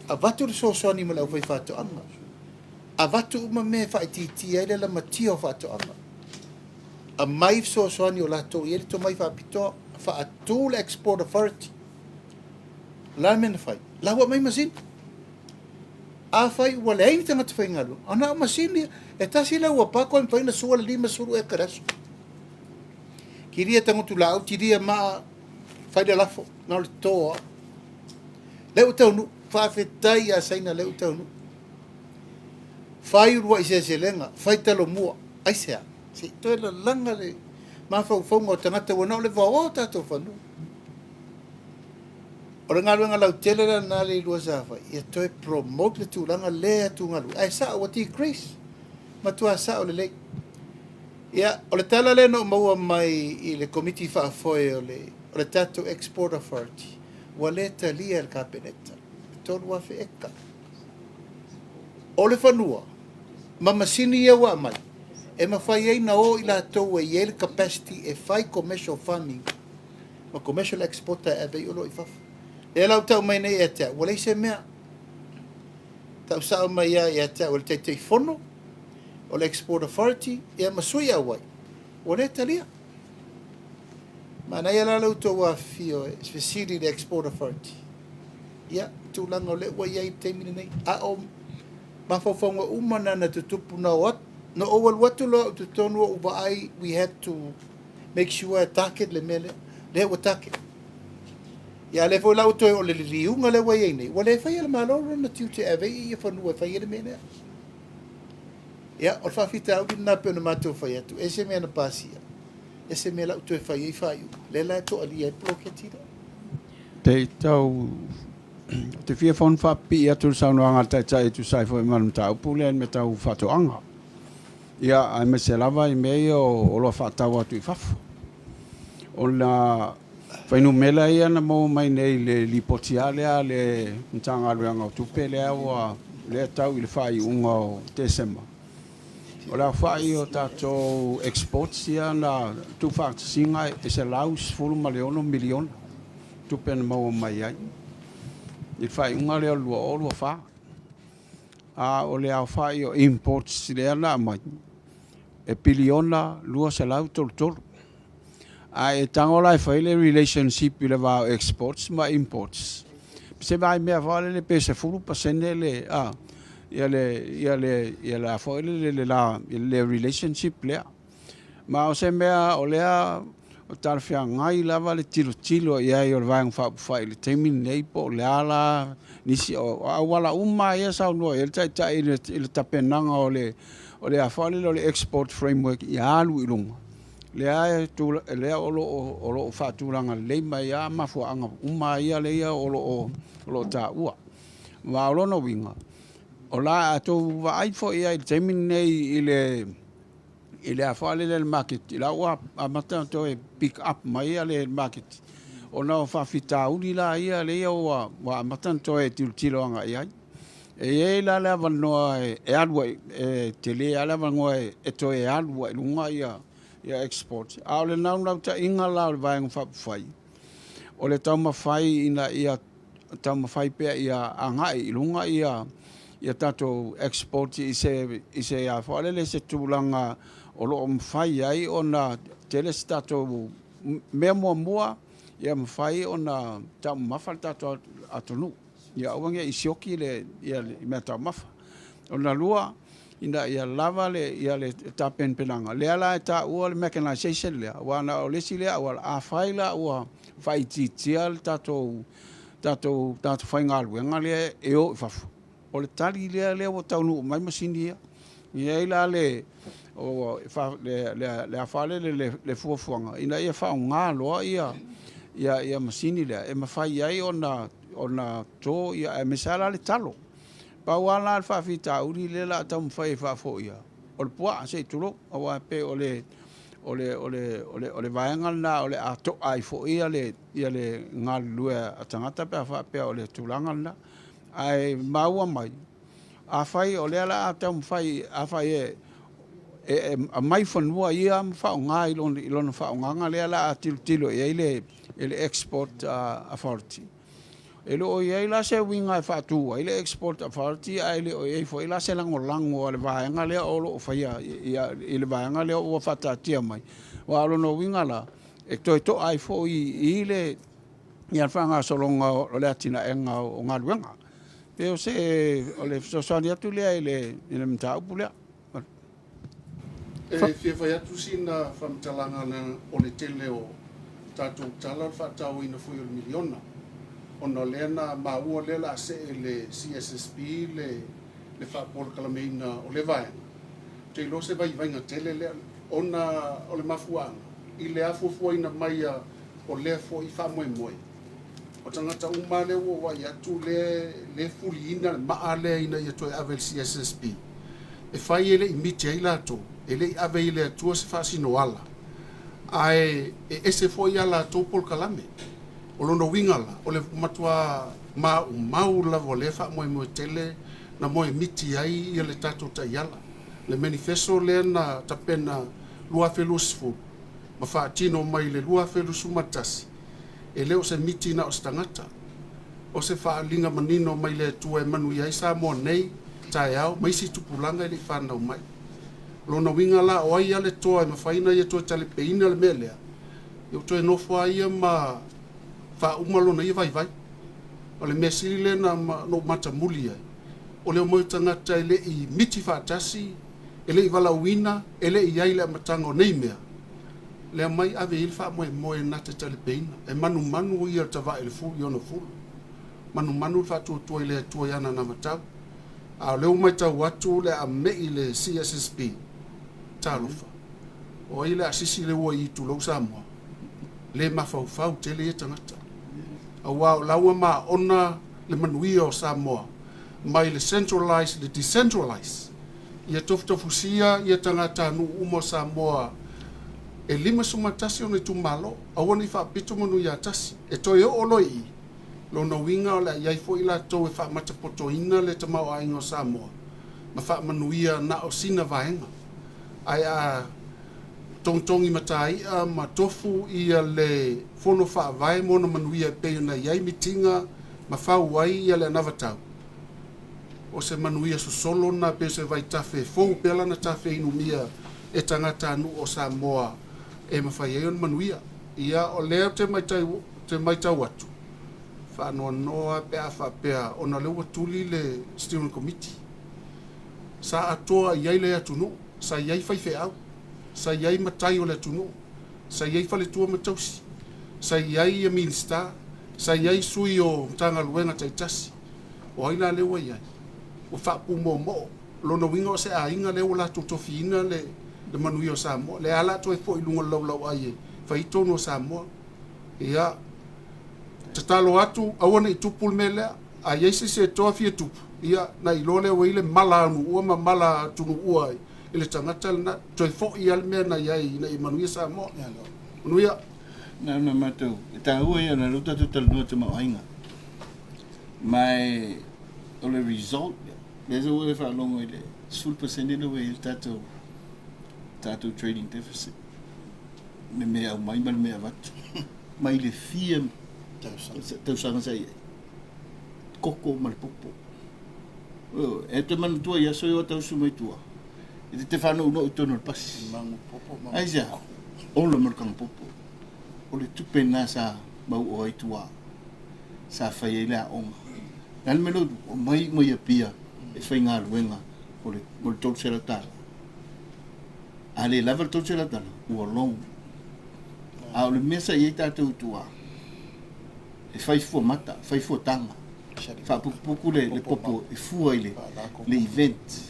Speaker 1: Avatu le fesoasoani mo le aufaifaatoaga, avatu uma mea e faaitiitia ai le lamatia o faatoaga, aumai fesoasoani o latou i ai le tomai faapitoa, faatu le Export Authority. O le a le mea na fai? La ua aumai masini. Afai ua leai ni tagata faigaluega, ona o masini e tasi le ua pako e mafai ona sua le 50 eka i le aso. Kilia tagotu laau, tilia maa, fai le lafo, na o le toa. Lea ua taunuu, faafetai ia Saina lea ua taunuu. Fai uluai seleselega, fai talomua, aisea? Se i toe lalaga le mafaufauga o tagata ua na o le vaoa o tatou fanua. O le galuega lautele la lena le ilua sa fai, ia toe promote le tulaga lea atugalu. Ae sao ua decrease, matua sao lelei. Ia, o le tala lea na ou maua mai i le komiti faafoe o le tatou Export Authority, ua le talia e le Kapeneta, 3,000 eka. O le fanua, ma masini ia ua aumai, e mafai ai na o i latou e i ai le capacity e fai commercial farming ma commercial exporter e ave ai oloa i fafo. Lea la ua tau mai nei ia te au, ua leai se mea. Tau sao mai ia ia te au e le Taitaifono o le Export Authority, ia ma sui auai, ua le talia. Manaia la le outou afifio e fesili i le Export Authority. Ia, tulaga o lea ua i ai i le taimi lenei. A o mafaufauga uma na na tutupu na o atu Na ou alu atu loa au i totonu o ou vaai, we had to make sure e target le mea lea. Lea ua target. Ia a lea foi la ua toe o le liliuga lea ua i ai nei, ua le faia e le Malo lona tiute e ave ai ia fanua e fai ai le mea lea. Ia, o le faafitauli lena pei ona matou fai atu, ese mea na pasia, ese mea la ua toe fai ai faaiuga. Lea la e toalia ai le poloketi lea.
Speaker 8: Te tau te fia fono faapipii atu le saunoaga a le Taitai e tusa ai foi ma le mataupu lea i le mea tau faatoaga. Ia, aemaise lava i mea ia o oloa faatau atu i fafo. Ona fuainumera ia na maua mai nei i le lipoti lava lea a le Matagaluega o Tupe lea ua lea tau i le faaiuga o Tesema. O le aofai o tatou exports ia na tuufaatasiga e $116 miliona tupe na maua mai ai i le faaiuga lea o le 2024. A o le aofai o imports lea na aumai, e piliona 233. A e tago la e fai le relationship i le va o exports ma imports, se vaimea foi lele pe 10% le, a, ia le, ia le, ia le a foi le, le, la, le relationship lea. Ma o se mea o lea o talafeagai lava le tilotilo i ai o le Vaega Faaupufai i le taimi lenei po o le a la nisi o auala uma ia saunoa i ai le Taitai i le tapenaga o le o le a foi lele o le export framework ia alu i luga. Lea e lea o lo o faatulaga lelei mai lava mafuaaga uma ia lea o lo o taua. Ma o lona uiga, o la a outou vaai foi i ai i le taimi lenei i le i le a foi lele le maketi, la ua amata ona toe pick up mai le maketi, ona o faafitauli la ia lea ua amata ona toe tilotilo agai ai. E i ai la le avanoa e alu ai, e tele lava le avanoa e toe alu ai i luga ia export. A o le naunautaiga la o le Vaega Faaupufai, o le taumafai ina ia taumafai pea ia agai i luga ia tatou export i se a foi lele se tulaga o lo o mafai ai ona tele se tatou mea muamua ia mafai ona taumamafa le tatou atunuu. Ia aua ne i sioki le ia mea taumafa. Ona lua, ina ia lava le ia le tapenapenaga. Lea la e taua le mechanization lea, aua na o le isi lea auala, afai la ua faaitiitia le tatou tatou tagata faigaluega lea e o i fafo, o le tali lea lea ua taunuu mai masini ia. E i ai la le o le le le afa lele le fuafuaga ina ia faaaoga loa ia ia ia masini lea e mafai ai ona to ia aemaise lava la le talo. Pau lava la le faafitauli lea o le a taumafai e faafoia, o le puaa se i tulou, aua e pei o le o le o le o le o le vaega lena o le a to'a ai foi ia le ia le galulue a tagata pe a faapea o le tulaga lena. Ae maua mai, afai o lea o le a taumafai, afai e e aumai fanua ia ma faaaoga i lona faaaogaga lea o le a tilotilo i ai le Export Authority. E le o i ai la se uiga e faatu ai le Export Authority ae le o i ai foi la se lagolago a le vaega lea o lo o faia i le vaega lea ua faataatia mai. Aua o lona uiga la, e toe to'a ai foi i le ia le faagasologa o le atinaega o galuega. Pe o se o le fesoasoani atu lea i le mataupu lea.
Speaker 9: E fia fai atu sina faamatalaga ona o le tele o tatou tala o le faatauaina foi o le miliona ona o lea na maua lea o le a see le CSSP le le faapolokalameina o le vaega. Ou te iloa se vaivaiga tele lea ona o le mafuaaga i le afuafuaina mai o lea foi faamoemoe o tagata uma lea ua ou vaai atu lea le fuliina le maa lea ina ia toe ave i le CSSP e fai e le i miti ai latou, e le i ave i le Atua se faasinoala, ae e ese foi a latou polokalame. O lona uiga la, o le matua maumau lava o lea faamoemoe tele na moe miti ai ia le tatou taiala. Le manifesto lea na tapena 2020 ma faatino mai le 2021, e le o se miti na o se tagata. O se faaaliga manino mai le Atua e manuia ai Samoa nei, taeao, ma isi tupulaga e le i fanau mai. O lona uiga la, o ai lava le toa e mafai ona ia toe talepeina le mea lea, ia ua toe nofo lava ia ma faauma lona ia vaivai. O le mea sili lea na ou matamuli ai, o le omai o tagata e le i miti faatasi E le i valaauina, e le i i ai le amataga o nei mea, le aumai ave i ai le faamoemoe na te talepeina. E manumanu ia le tavae i le fulu i ona fulu. Manumanu le faatuatua i le Atua i ana anavatau. A o lea ua matau atu le a me'i le CSSP, talofa, o ai le a sisi le ua i tulou Samoa? Le mafaufau tele ia tagata. Aua o la ua maona le manuia o Samoa mai le centralize i le decentralize. Ia tofutofusia ia tagatanuu uma o Samoa e 51 ona itumalo, aua ne i faapito manu ia tasi. E toe oo loa i i, lona uiga o le a i ai foi latou e faamatapotoina le tamaoaiga o Samoa ma faamanuia na o sina vaega. Ae a togitogi matai'a ma tofu ia le fono faavae mo ona manuia e pei ona i ai mitiga ma fau ai ia le anavatau, o se manuia sosolo na pei o se vaitafe e fou pea lana tafe inumia e tagatanuu o Samoa e mafai ai ona manuia. Ia, o lea ou te matau, te matau atu, faanoanoa pe a faapea ona o lea ua tuli le Steering Committee. Sa atoa i ai le atunuu, sa i ai faifeau, sa i ai matai o le atunuu, sa i ai faletua ma tausi, sa i ai ia Minisita, sa i ai sui o Matagaluega taitasi. O ai la lea ua i ai? Ua faapumoomoo. O lona uiga o se aiga lea ua latou tofiina le manuia o Samoa. Lea lava la toe foi i luga o le laulauai e fai ai tonu o Samoa. Ia, tatalo atu, aua ne i tupu le mea lea. A i ai se isi e toa fia tupu, ia, na iloa lea ua i ai le mala anuua ma mala atunuua i le tagata lena. Toe foi lava le mea na i ai ina ia manuia Samoa. Manuia.
Speaker 7: Na ona matou, e taua ia ona o lea ua tatou talanoa i tamaoaiga. Ma o le result, lea ua e faalogo i le 10% lea ua i ai le tatou, tatou trading deficit, le mea aumai ma le mea avatu, mai le fia tausaga sa i ai, koko ma le popo. E te manatua i aso ia o tausu mai tua, e te whanau i tonu o le pasi. Aisea, ola ma le kanga popo. O le tupe na sa mau o ai tua. Sa fai ai le aoga. Le a le mea lea ua omai uma i Apia e faigaluega mo le mo le $300. A le lava le $300, ua loan. A o le mea sa i ai tatou i tua, e fai fua mata, fai fua taga, faaputuputu le, le popo e fua i le, le event,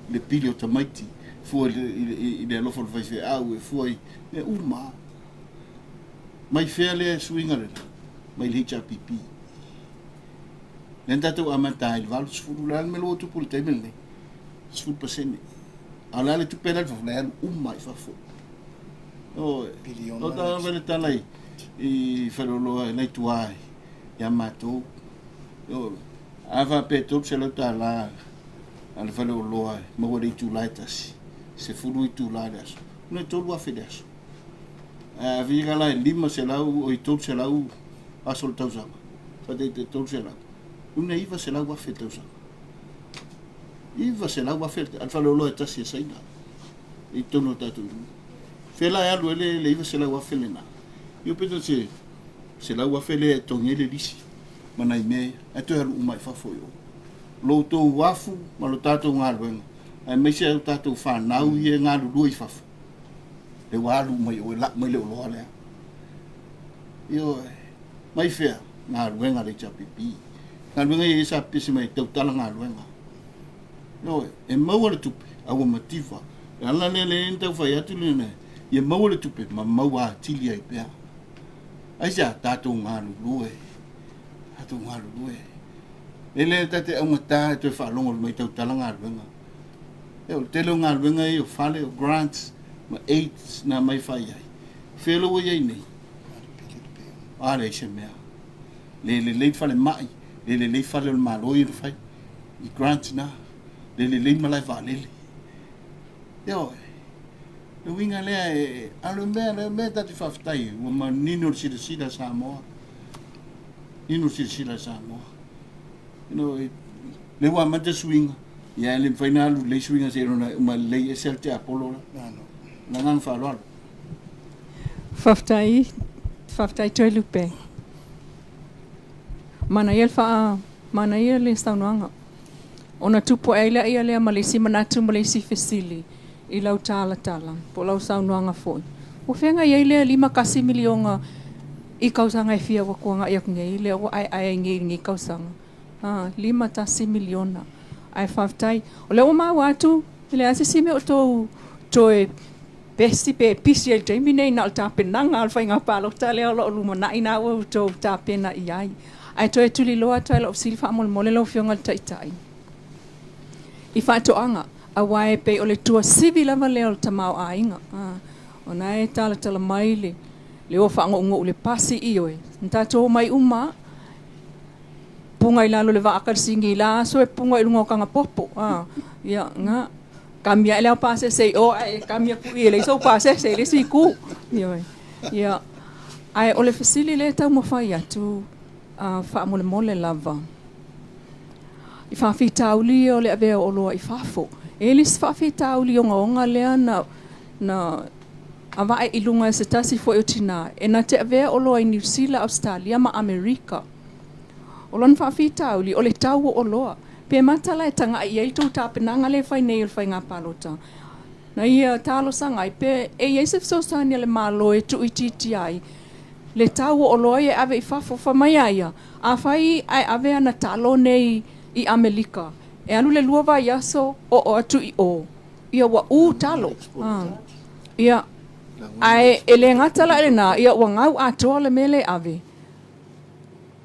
Speaker 7: le pili o tamaiti, fua i le, i le, i le alofa o le faifeau, e fua i mea uma. Mai fea lea suiga lena? Mai le HRPP. Lea na tatou amata ai i le 80, o le a le mea ua tupu i le taimi lenei? 10%. A o le a le tupe la i fafo, la e alu uma i fafo. O, o ta fai le tala i, i Faleoloa i tua ia matou. O, a faapea $300 a le faleoloa e maua le itula e tasi, 10 itula i le aso, ona e $3,000 le aso. A fika la e 500 oi 300 aso o le tausaga, faataitaiga 300, una e 900,000 le tausaga. 900,000 a le faleoloa e tasi a Saina i totonu o tatou nuu. Fea la e alu ai le, le 900,000 lena? Ia pe se 100,000 lea e totogi ai le lisi ma nai mea ia, ae toe alu uma i fafo i o. Lo outou afu ma lo tatou galuega, aemaise o tatou fanau ia e galulue i fafo, lea ua alu mai o e lau mai le oloa lea. Ioe, mai fea? Galuega a le HRPP. Galuega ia sa pese mai tautala galuega. Ioe, e maua le tupe, a ua mativa. Le ala lea lea na tau fai atu lena, ia maua le tupe ma maua atili ai pea. Aisea? Tatou galulue. Tatou galulue. E le ta te augata e toe faalogo mai tautala galuega. E o le tele o galuega ia o fale, o grants ma aids na mai fai ai. Fea ua i ai nei? A leai se mea. Le lelei falemai, le lelei fale o le Malo ia na fai. I grants na. Le lelei malae vaalele. Ioe. Le uiga lea e, a o le mea, le mea ta te faafetai, ua manino le silasila a Samoa. Nino le silasila a Samoa. You know, lea ua amata suiga, ia e le mafai ona alu lelei suiga seiloga e uma lelei ese le tiapolo la. Le agaga faaaloalo.
Speaker 6: Faafetai, faafetai Toelupe. Manaia le faa, manaia le saunoaga. Ona tupu ai lea ia lea ma le isi manatu ma le isi fesili. i lau talatala po o lau saunoaga foi, ua feagai ai lea $51 miliona i tausaga e fia ua tuanai atu nei, lea ua aeae ai nei i lenei tausaga, $51 miliona. Ae faafetai, o lea ua maua atu, e leai lava se isi mea o tou toe pesi pe pisi ai i le taimi lenei, na o le tapenaga lava o le faiga palota lea o lo o lumanai lena ua outou tapena i ai. Ae toe tuliloa atu lava i lau fesili faamolemole lau Afioga i le Taitai, i faatoaga, aua e pei o le tuasivi lava lea o le tamaoaiga. O lena e talatala mai le o faagougouu i le pasi, ioe, na tatou omai uma lava, puga i lalo o le vaa Kalisini i la aso e puga i luga o tagapopo. Ia, na, kami ae le ao pasese i o ae kami atu i e leai sou pasese i le isi itu. Ioe. Ia, ae o le fesili lea e taumafai atu faamolemole lava, i faafitauli ia o le avea o oloa i fafo. E i ai le isi faafitauli ogaoga lea na avae i luga e se tasi foi o tina e na te avea oloa i Niu Sila, Ausetalia ma Amerika. O lona faafitauli o le tau o oloa. Pe mata la e tagai i ai le tou tapenaga lea e fai nei o le faiga palota. Na ia talosaga ai pe e i ai se fesoasoani a le Malo e tuuitiitia ai le tau o oloa ia e ave i fafo. Fai mai a ia, afai ae ave ana talo nei i Amerika, e alu le 2 vaiaso oo atu i o, ia ua u talo. Ia, ae e le gata la i lena, ia ua gau atoa le mea lea e ave.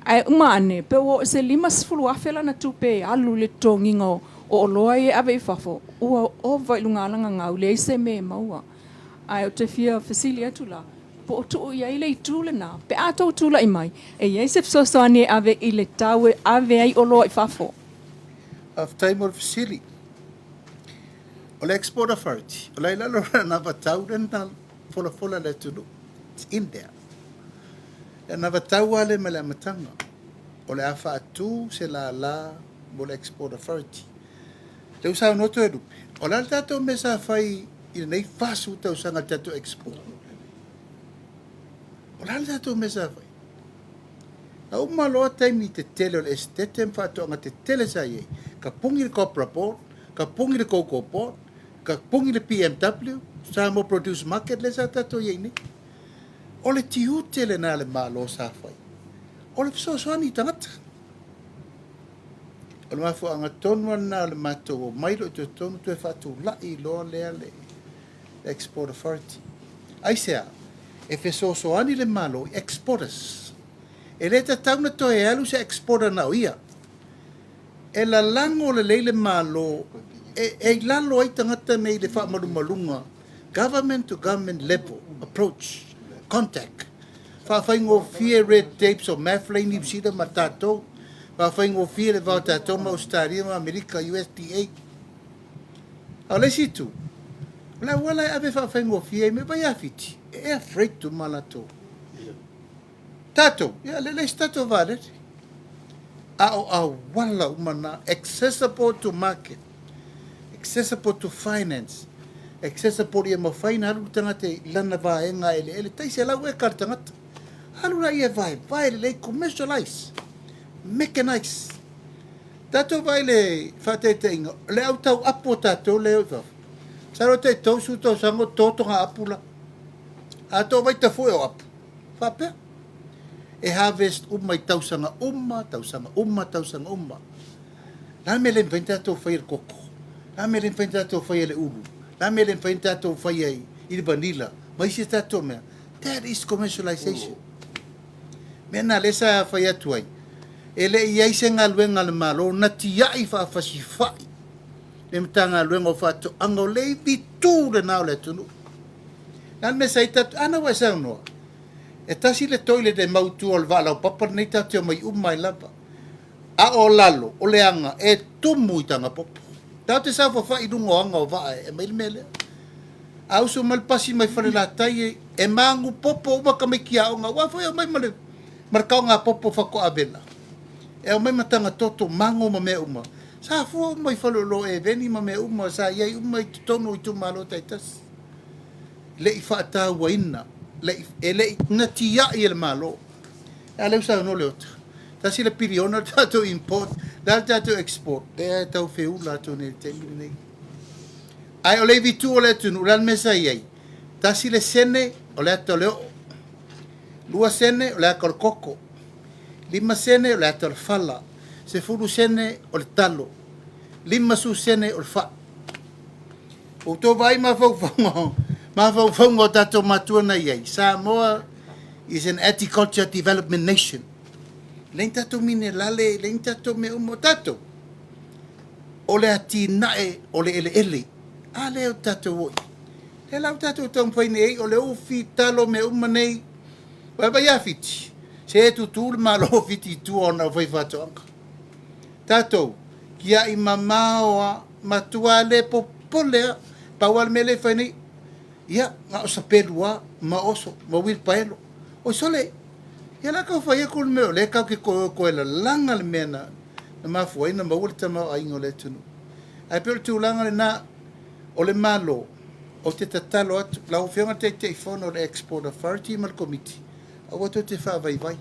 Speaker 6: Ae uma ane, pe ua oo i se $50,000 lana tupe e alu i le totogiina o oloa ia e ave i fafo, ua ova i luga lana gau, leai se mea e maua. Ae ou te fia fesili atu la, po o tuu i ai le itu lena, pe a tou tulai mai, e i ai se fesoasoani e ave i le tau e ave ai oloa i fafo.
Speaker 1: Faafetai mo le fesili. O le Export Authority, o la i lalo o le anavatau lea na folafola i le atunuu. It's in there. Le anavatau lava lea mai le amataga, o le a faatu se lala mo le Export Authority. Lea ua saunoa Toelupe, o le a le tatou mea sa fai i lenei 40 tausaga i le tatou export? O le a le tatou mea sa fai? Na uma loa taimi tetele o le esetete ma faatoaga tetele sa i ai, ka pugi le Copra Board, ka pugi le Cocoa Board, ka pugi le PMW, Samoa Produce Market lea sa tatou i ai nei. O le tiute lena a le Malo sa fai, o le fesoasoani i tagata. O le mafuaaga tonu lava lena o le matou omai loa i totonu toe faatulai loa lea le Export Authority. Aisea? E fesoasoani le Malo i exporters. E le tatau ona toe alu se exporter na o ia. E lalago lelei le Malo e i lalo ai tagata nei i le faamalumaluga, government to government level approach, contact. Faafaigofie red tapes o Maflane, Niu Sila ma tatou. Faafaigofie le va o tatou ma Ausetalia ma Amerika, USDA. A o le isi itu, o le auala e ave faafaigofie ai mea vai ia Fiti, e air freight uma latou. Tatou, ia, le leai se tatou vaalele. A o auala uma na, accessible to market, accessible to finance, accessible ia mafai ona alu le tagata i lana vaega eleele, tai 100 eka le tagata. Alu laia e vaevae lelei, commercialize, mechanize. Tatou vaai i le faataitaiga, o le au tau apu o tatou lea e o i fafo, masalo tai 30 tausaga o toto toga apu la. A to vai tafue o apu, faapea. E harvest uma i tausaga uma, tausaga uma, tausaga uma. La mea le mafai ona tatou faia i le koko, la mea le mafai ona tatou faia i le ulu, la mea le mafai ona tatou faia i le vanilla, ma isi a tatou mea. That is commercialization. Mea na lea sa fai atu ai, e le i ai se galuega a le Malo na tiai faafasifai le Matagaluega o Faatoaga o le ivitu lena o le atunuu. Le a le mea sa i ai tatou, ana ua e saunoa, e tasi le toilet e mau i tua o le vaa laupapa lenei tatou te omai uma ai lava. A o lalo, o le aga e tumu i Tagapopo. Tatou te saofafai i luga o aga o vaa e aumai le mea lea. A usu mai le pasi mai Falelatai e magu popo uma tamaiti aoga aua foi e omai ma le ma le taoga popo faatoa vela. E aumai ma tagatoto, mago ma mea uma. Sa fua uma i faleoloa eveni ma mea uma sa i ai uma i totonu o itumalo taitasi. Le i faatauaina, le i, e le i natiai e le Malo. A lea ua saunoa Leota, tasi le piliona le tatou import, le a le tatou export? Lea e tau feula atu nei i le taimi lenei. Ae o le ivitu o le atunuu, o le a le mea sa i ai? 1 le sene o le ata o le oo, 2 sene o le ata o le koko, 5 sene o le ata o le fala, 10 sene o le talo, 50 sene o le fai. Ua outou vaai i mafaufauga o tatou matua na i ai. Samoa is an agriculture development nation. E leai ni tatou minerale, e leai ni tatou mea uma. O tatou, o le atinae o le eleele. A lea o tatou o i ai. Lea la ua tatou taumafai nei ai, o le ufi, talo, mea uma nei. Vaai ia Fiti, se tutu le Malo o Fiti i tua ona o faifaatoaga. Tatou, tiai mamao a, matua le popole a, pau lava le mea lea e fai nei, ia, na o sapelu a, ma oso, ma uilipaelo. Oi sole, ia la tau fai atu le mea o lea tatou te toe lalaga le mea na mafua ai na maua le tamaoaiga o le atunuu. Ae pei o le tulaga lena, o le Malo, ou te tatalo atu, lau Afioga i le Taitaifono o le Export Authority ma le Komiti, aua tou te faavaivai.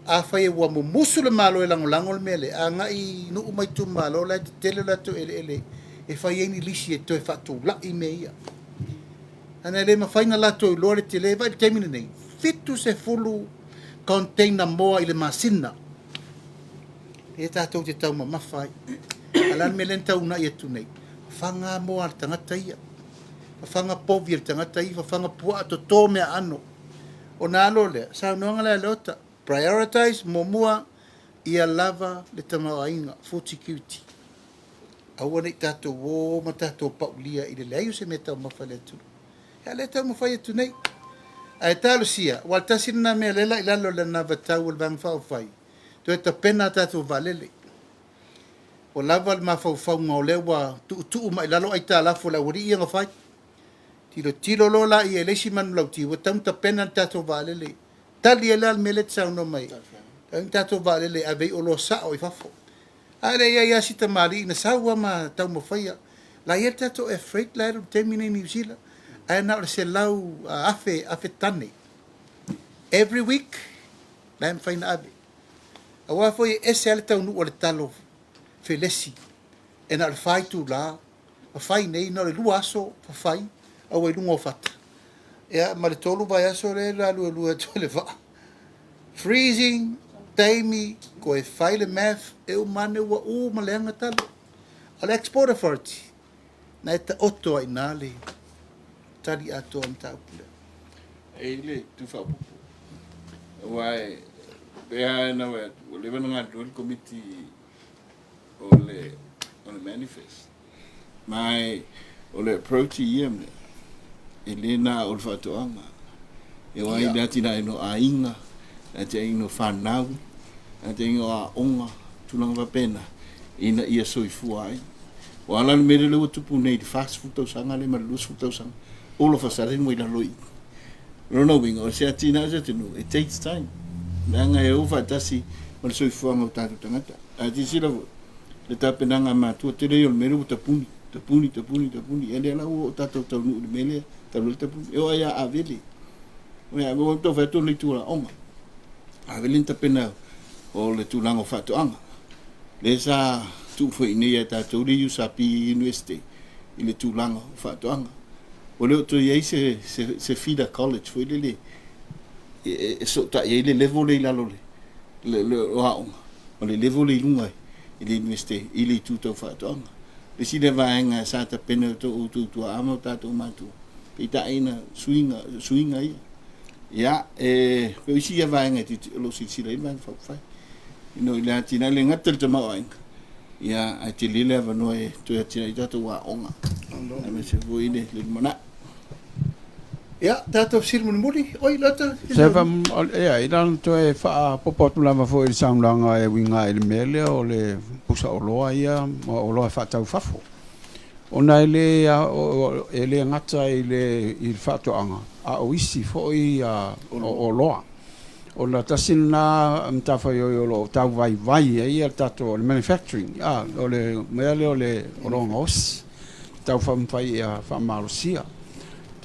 Speaker 1: Afai ua mumusu le Malo e lagolago le mea lea, agai i nuu ma itumalo la e tetele o latou eleele e fai ai ni lisi e toe faatulai mea ia. Ana e le mafai ona latou iloa le tele, vaai i le taimi lenei, 70 container moa i le masina. Lea tatou te taumamafa ai. A o le a le mea lea na taunai atu nei? Fafaga moa a le tagata ia. Fafaga povi a le tagata ia, fafaga puaa, toto mea aano. Ona alo lea, saunoaga lea a Leota, prioritize muamua ia lava le tamaoaiga, food security. Aua ne i tatou o ma tatou paulia i le leai o se mea taumafa i le atunuu. Ia lea e taumafai atu nei. Ae talosia, aua o le tasi lena mea lea la i lalo o le anavatau a le Vaega Faaupufai, toe tapena a tatou vaalele. Ua lava le mafaufauga o lea ua tuutuu mai lalo aitalafu a le aualii ia na fai. Tilotilo loa laia i le isi manulauti, ua tatau ona tapena le tatou vaalele. Tali ai la le mea lea e te saunoa mai ai. Tatau ona tatou vaalele e ave ai oloa sao i fafo. A lea e i ai lava si tamalii na sau lava ma taumafaia. La e i ai le tatou air freight la e alu i le taimi lenei i Niu Sila, ae na o le 100,000 afe tane every week la e mafai ona ave. Aua foi e ese lava le taunuu a le talo felesi e na o le 4 itula, fafai nei na o le 2 aso fafai a ua i luga o fata. Ia ma le 3 vaiaso lea e laluelue atu ai le vaa. Freezing, taimi, toe fai le math, e uma ane ua u ma leaga talo. O le Export Authority, na e taoto ai i ina le tali atoa o le mataupu lea.
Speaker 7: E i le tu faaopoopo, aua e pei lava ona ou fai atu, ua leva ona galulue le Komiti o le manifest. Ma o le approach i ia mea, e le na o le faatoaga. E o ai le atinaeina o aiga, le atinaeina o fanau, le atinaeina o aoga, tulaga faapena, ina ia soifua ai. O ala le mea lea ua tupu nei i le 40 tausaga lea ma le 20 tausaga, all of a sudden ua i lalo i i. O lona uiga, o se atinae o se atunuu, it takes time. Leaga e o faatasi ma le soifuaga o tatou tagata. Ae silasila foi, le tapenaga a matua, tele ia o le mea lea ua tapuni, tapuni, tapuni, tapuni. Ia lea la ua oo tatou taunuu i le mea lea, talu ai le tapuni. E oo lava ia Avele. Ua tau fai atu o le itu aoga. Avele ni tapena o le tulaga o faatoaga. Lea sa tuu foi i inei ia tatou le USAP University i le tulaga o faatoaga. Ua le o toe i ai se feeder college foi lele e sotai ai le level lea i lalo o aoga ma le level lea i luga i le University i le itu tau faatoaga. Le isi lea vaega sa tapena e outou tuaa ma o tatou matua, peitai na suiga ia. Ia, e pei o isi ia vaega o lo o silasila i ai le Vaega Faaupufai. Ina i le atinae le gata i le tamaoaiga, ia, ae tele le avanoa e toe atinae ai tatou aoga, aemaise foi le lumanai.
Speaker 1: Ia, tatou fesili mulimuli. Oi, Lota.
Speaker 8: Se fa, ia, i lana toe faaopoopo atu lava foi i le saunoaga e uiga i le mea lea o le pusa oloa ia ma oloa e faatau i fafo. Ona e le gata i le faatoaga, a o isi foi oloa. Ona tasi lena matafaioi o lo o tau vaivai ai le tatou o le manufacturing, o le mea lea o le oloa gaosi, tau taumafai ia faamalosia.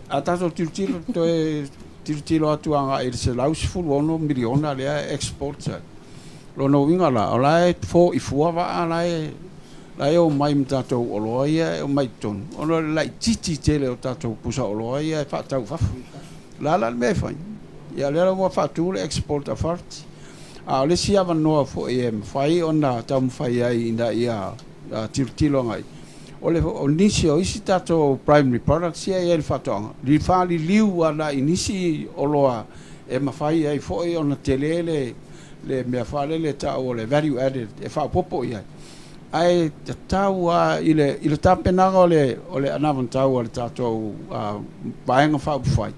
Speaker 8: A tatou tilotilo, toe tilotilo atu agai i le $116 miliona lea e export ai. Lona uiga la, o la e fo'i fua vaa la e La e omai ma tatou oloa ia e omai i totonu, ona o le laitiiti tele o tatou pusa oloa ia e faatau i fafo. O le a la le mea e fai? Ia o lea la ua faatu le Export Authority. A o le isi avanoa foi e mafai ona taumafai ai ina ia tilotilo agai, o le o nisi o isi tatou primary products ia e i ai i le faatoaga, li faaliliu agai i nisi oloa e mafai ai foi ona tele le le mea foi lele e tau o le value added e faaopoopo i ai. Ae tatau lava i le i le tapenaga o le o le anavatau a le tatou Vaega Faaupufai,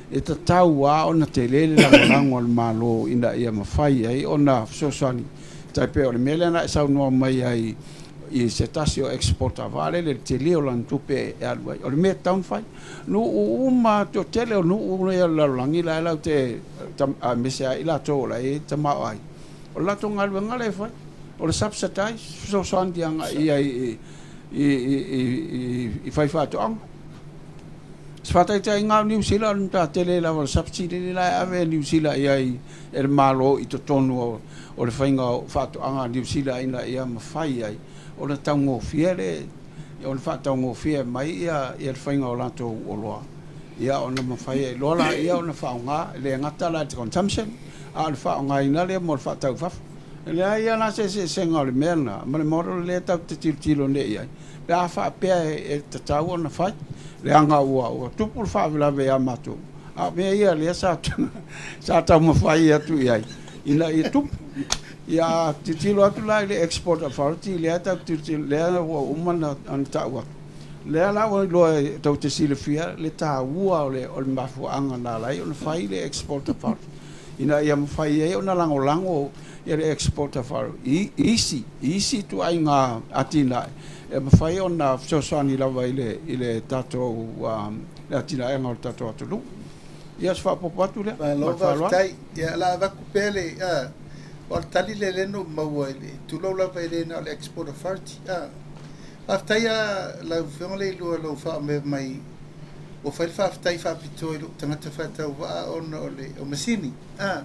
Speaker 8: e tatau lava ona tele le lagolago a le Malo ina ia mafai ai ona fesoasoani. E tai pei o le mea lea na e saunoa mai ai i se tasi o exporter vaalele, le tele o lana tupe e alu ai. O le mea e tatau ona fai. Nuu uma, toatele o nuu ia o le lalolagi la e latou te, aemaise lava i latou o la e i ai tamaoaiga, O le latou galuega lea e fai, o le subsidise, fesoasoani agai i ai i faifaatoaga. Se faataitaiga o Niu Sila, o le matua tele lava o le subsidy la e ave e Niu Sila i ai e le Malo i totonu o le faiga o faatoaga a Niu Sila ina ia mafai ai ona taugofie le ona faataugofie mai ia le faiga o latou oloa, ia ona mafai ai loa laia ona faaaoga, e le gata la i le consumption, a o le faaaogaina lea mo le faatau i fafo. E leai lava la se eseesega o le mea lena ma le model lea tatou te tilotilo nei i ai, pe a faapea e tatau ona fai, leaga ua tupu le faalavelave ia matou, a o mea ia lea sa taumafai atu i ai ina ia tupu. Ia a tilotilo atu la i le Export Authority lea tatou te tilotilo, lea ua uma ona tau atu, lea la ua iloa e tou te silafia le taua o le mafuaaga na ala ai ona fai le Export Authority, ina ia mafai ai ona lagolago le Export Authority i isi ituaiga atinae e mafai ona fesoasoani lava i le tatou le atinaega o le tatou atunuu. Ia, o se faaopoopo atu lea. Ma
Speaker 1: le faaaloalo. Faafetai. Ia, o le a avatu pea le, a, o le tali lea lea na ou maua i le, tulou lava e le na o le Export Authority, a. Faafetai lava lau Afioga Leilua i lou faaomea mai ua fai le faafetai faapitoa i lou tagata faatauvaa ona o le o masini, a.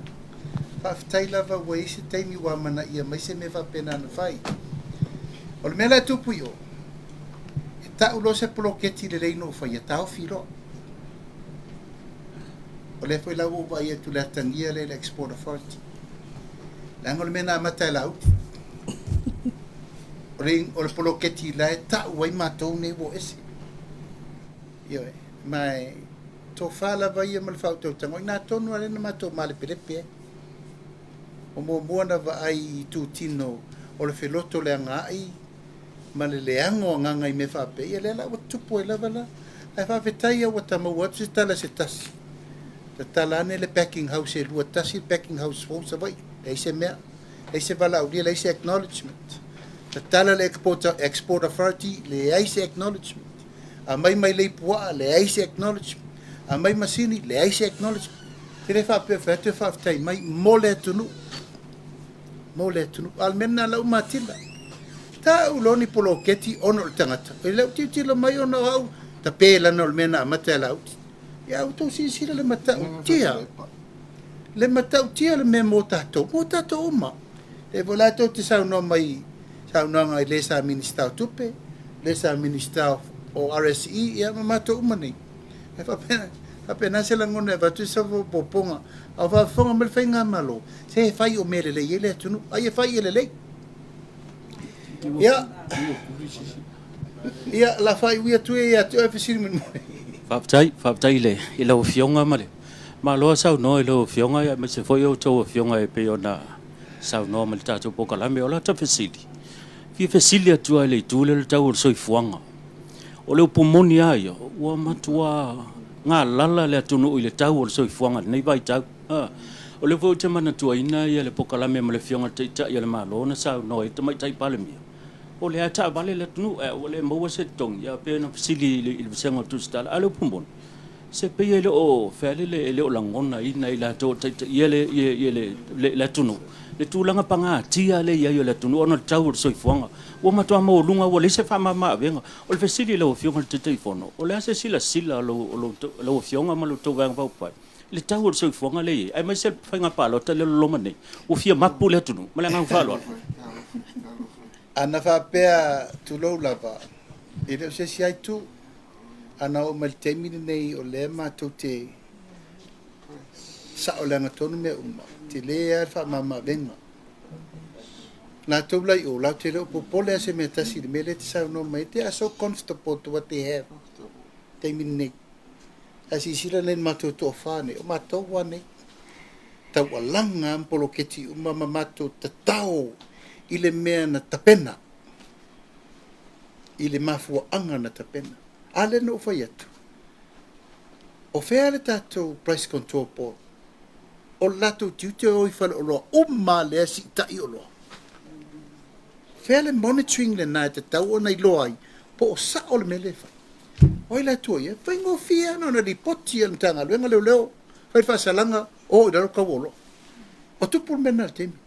Speaker 1: Faafetai lava ua i ai se taimi ua amanaia mai se mea faapena na fai. O le mea la e tupu i o, e tau loa se poloketi lelei na ou faia, taofi loa. O lea foi la ua ou vaai atu i le atagia lea i le Export Authority. Leaga o le mea na amata e Laauli. O le, o le poloketi la e tau ai matou nei ua o ese. Ioe, ma e tofa lava ia ma le faautautaga, o i ina tonu lava lea na matou malepelepe ai. O muamua na vaai i itutino o le feloto leagaai ma le leaga o agaga i mea faapea, ia lea la ua tupu ai lava la. Ae faafetai ia ua ta maua atu se tala se tasi. Tatala ane le packing house e 21 le packing house fou i Savaii. Leai se mea, leai se valaaulia, leai se acknowledgement. Tatala le export, export authority, leai se acknowledgement. Aumai mailei puaa, leai se acknowledgement. Aumai masini, leai se acknowledgement. Te le faapea fai atu e faafetai mai mo le atunuu. Mo le atunuu. A o le mea lena lau matila. Tau loa ni poloketi ona o le tagata. E le o tilotilo mai ona o au tape lana o le mea na amata e Laauli. Ia outou silasila le matautia. Le matautia le mea mo tatou, mo tatou uma. Lea foi la tou te saunoa mai i saunoaga i le sa Minista o Tupe, le sa Minista o RSE, ia ma matou uma nei. E faapena, faapena se lagona e avatu ai se faaopoopoga. A o faafofoga mai le Faigamalo, se e fai o mea lelei ai le atunuu, ai e fai e lelei. Ia, ia, la faaiuia atu ia ia te oe fesili mulimuli.
Speaker 2: Faafetai, faafetai i le i lau Afioga ma le Malo a saunoa i lau Afioga aemaise foi o outou Afioga e pei ona saunoa mai i le tatou polokalame. O lata fesili, fia fesili atu lava i le itu lea o le tau o le soifuaga. O le upu moni lava ia, ua matua galala le atunuu i le tau o le soifuaga i lenei vaitau. O lea foi ou te manatuaina le polokalame ma le Afioga i le Taitai o le Malo na saunoa ai le Tamaitai Palemia, o lea e taavale le atunuu ae ua le maua se totogi, ia pei ona fesili i le vasega o le Tusitala. A o le upu moni, se pei e le o fealele, e le o lagonaina e i latou o taitaia le atunuu le tulaga pagatia lea e i ai o le atunuu ona o le tau o le soifuaga. Ua matua maualuga, ua leai se faamama-avega. O le fesili i lau Afioga i le Taitaifono, o le a se silasila a lau Afioga ma la outou Vaega Faaupufai i le tau o le soifuaga lea e i ai, aemaise le faiga palota lea e loloma nei, ua fia mapu le atunuu? Ma le agaga faaaloalo.
Speaker 1: Ana faapea, tulou lava, e le o se isi lava itu, ana oo mai i le taimi lenei o lea matou te sao leaga tonu mea uma, tele lava le faamama-avega. Latou la i o, latou te le o popole lava se mea tasi i le mea lea e te saunoa mai ai, they are so comfortable to what they have i le taimi lenei. Ae silasila nei i le matou toafa nei, o matou lava nei, taualaga lava ma poloketi uma ma matou tatao i le mea na tapena, i le mafuaaga na tapena. A lea na ou fai atu, o fea le tatou Price Control Board? O le latou tiute o o i faleoloa uma lea siitai oloa. Fea le monitoring lena e tatau ona iloa ai po o sao le mea lea e fai? O ai la e tua i ai? Faigofie lava na ona lipoti e le Matagaluega Leoleo, fai le faasalaga, o i lalo tau o oloa. Ua tupu le mea lena i le taimi.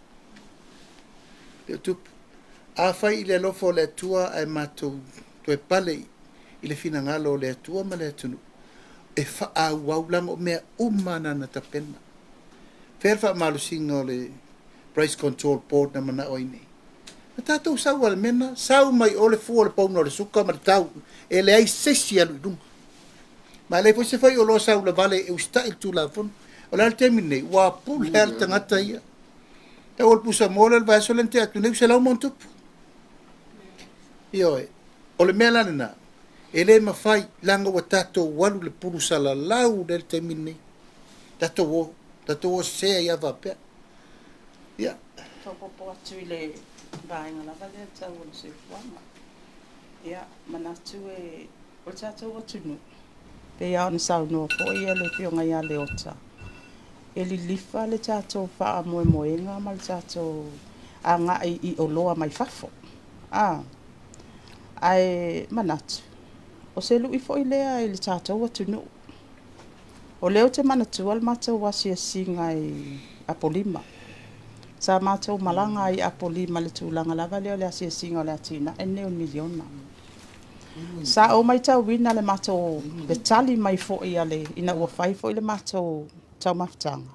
Speaker 1: Le o tupu. Afai i le alofa o le Atua ae matou toe pale i le finagalo o le Atua ma le atunuu, e faaauau leaga o mea uma na na tapena. Fea le faamalosiga o le Price Control Board na manao ai nei? Na tatou sau lava i le mea lena, sau mai o le fua o le pauna o le suka ma le tau, e leai se isi e alu i luga. Ma e leai foi se faioloa saulavale e usitai i le Tulafono. O le a le taimi lenei? Ua pule lava le tagata ia. Tau o le pusa moa lea o le vaiaso lea na tea atu nei, ua 100+. Ioe. O le mea la lena, e le mafai, leaga ua tatou alu i le pulu salalau lea i le taimi lenei. Tatou o, tatou o sese ai lava faapea. Ia.
Speaker 3: Faaopoopo atu i le vaega lava lea tau o le soifuaga. Ia, manatu e, o le tatou atunuu, pei lava ona saunoa foi le Afioga ia Leota, e lilifa le tatou faamoemoega ma le tatou agai i oloa mai fafo. A, ae manatu, o se lui foi lea i le tatou atunuu. O lea ou te manatua le matou asiasiga i Apolima. Sa matou malaga ai i Apolima i le tulaga lava lea o le asiasiga o le atinae lenei o le miliona. Sa ou matauina le matou, le tali mai foi a le, ina ua fai foi le matou taumafataga,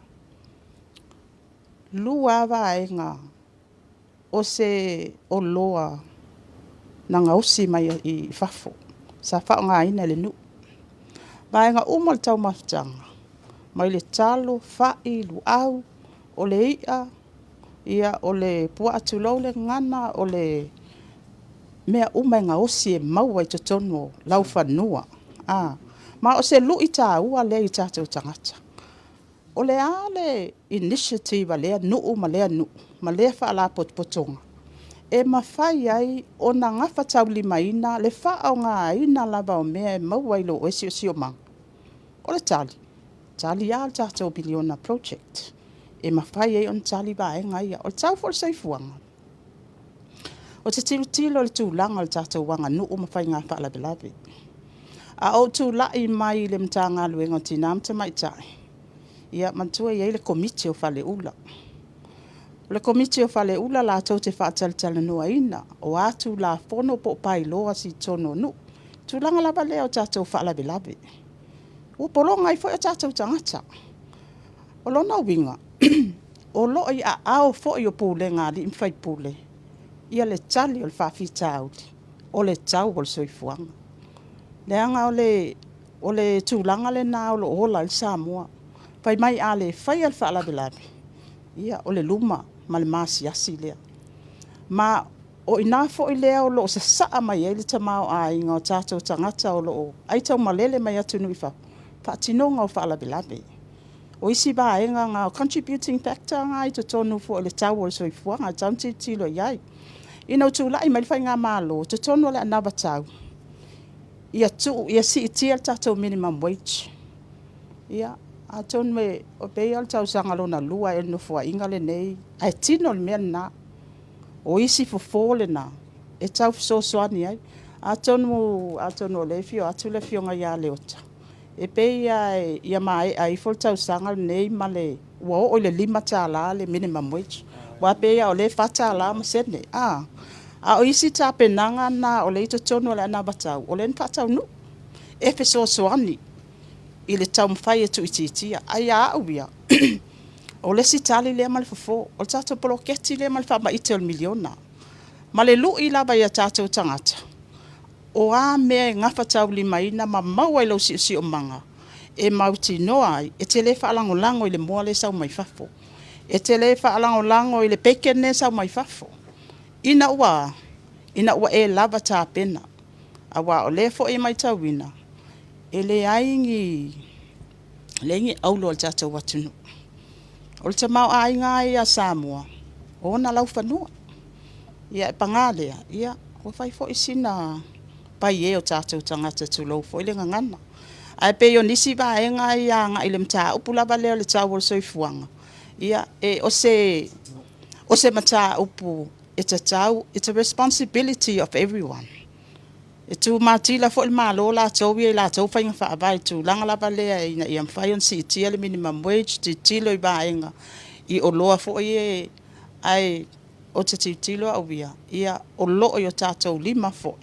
Speaker 3: 2 lava vaega o se oloa na gaosi mai i fafo sa faaaogaina e le nuu. Vaega uma o le taumafataga, mai le talo, fai, luau, o le i'a, ia, o le puaa tulou le gagana, o le mea uma e gaosi e maua i totonu o laufanua. A, ma o se lui taua lea i tatou tagata. O le a le initiative a lea nuu ma lea nuu ma lea faalapotopotoga e mafai ai ona gafataulimaina le faaaogaina lava o mea e maua i lo oe siosiomaga? O le tali, tali lava le tatou miliona project e mafai ai ona tali vaega ia. O le tau foi o le soifuaga, ou te tilotilo i le tulaga o le tatou aganuu ma faiga faalavelave. A ou tulai mai i le Matagaluega o Tina ma Tamaitai, ia manatua e i ai le Komiti o Faleula. O le Komiti o Faleula latou te faatalatalanoaina o a tulafono po o bylaws i totonu o nuu. Tulaga lava lea o tatou faalavelave. Ua pologa ai foi o tatou tagata. O lona uiga, o lo o i aao foi o pulega a alii ma faipule ia le tali o le faafitauli o le tau o le soifuaga. Leaga o le tulaga lena o lo o ola ai le Samoa. Fai mai a le faia le faalavelave, ia o le luma ma le masiasi lea. Ma o i ina foi lea o lo o sasaa mai ai le tamaoaiga o tatou tagata o lo o aitaumalele mai atunuu i fafo, faatinoga o faalavelave. O isi vaega na, o contributing factor na i totonu foi o le tau o le soifuaga e tatau ona tilotilo i ai. Ina ua tulai mai le faigamalo, totonu o le anavatau, ia tuu, ia siitia le tatou minimum wage. Ia, atonu e pei o le tausaga lona lua ea o le Nofoaiga lenei, ae tino le mea lena. O isi fofo lena e tau fesoasoani ai. Atonu, atonu o lea e afio atu le Afioga ia Leota, e pei lava ia maea ifo le tausaga lenei ma le ua oo i le $5 le minimum wage. Aua pei lava o lea e $4 ma sene. A o isi tapenaga na o lea e i totonu o le anavatau, o lea na faataunuu e fesoasoani i le taumafai e tuuitiitia. Ae ia au ia, o le isi tali lea ma le fofo, o le tatou poloketi lea ma le faamaite o le miliona. Ma le lu'i lava i a tatou tagata, o a mea e gafataulimaina ma maua i lou siosiomaga e mautinoa ai e te le faalagolago i le moa lea e sau mai fafo, e te le faalagolago i le bacon lea e sau mai fafo, ina ua a? Ina ua e lava tapena. Aua o lea foi e matauina, e leai ni auro a le tatou atunuu. O le tamaoaiga lava ia a Samoa, o ona laufanua. Ia paga lea, ia ua fai foi sina paiē o tatou tagata tulou foi le gagana. Ae pei o nisi vaega ia agai i le mataupu lava lea o le tau o le soifuaga, ia o se mataupu e tatau, it's a responsibility of everyone. E tumatila foi le Malo latou ia i latou faiga faavae i le tulaga lava lea ina ia mafai ona siitia le minimum wage, tilotilo i vaega i oloa foi ia, ae ou te tilotilo au ia, ia o lo o i o tatou lima foi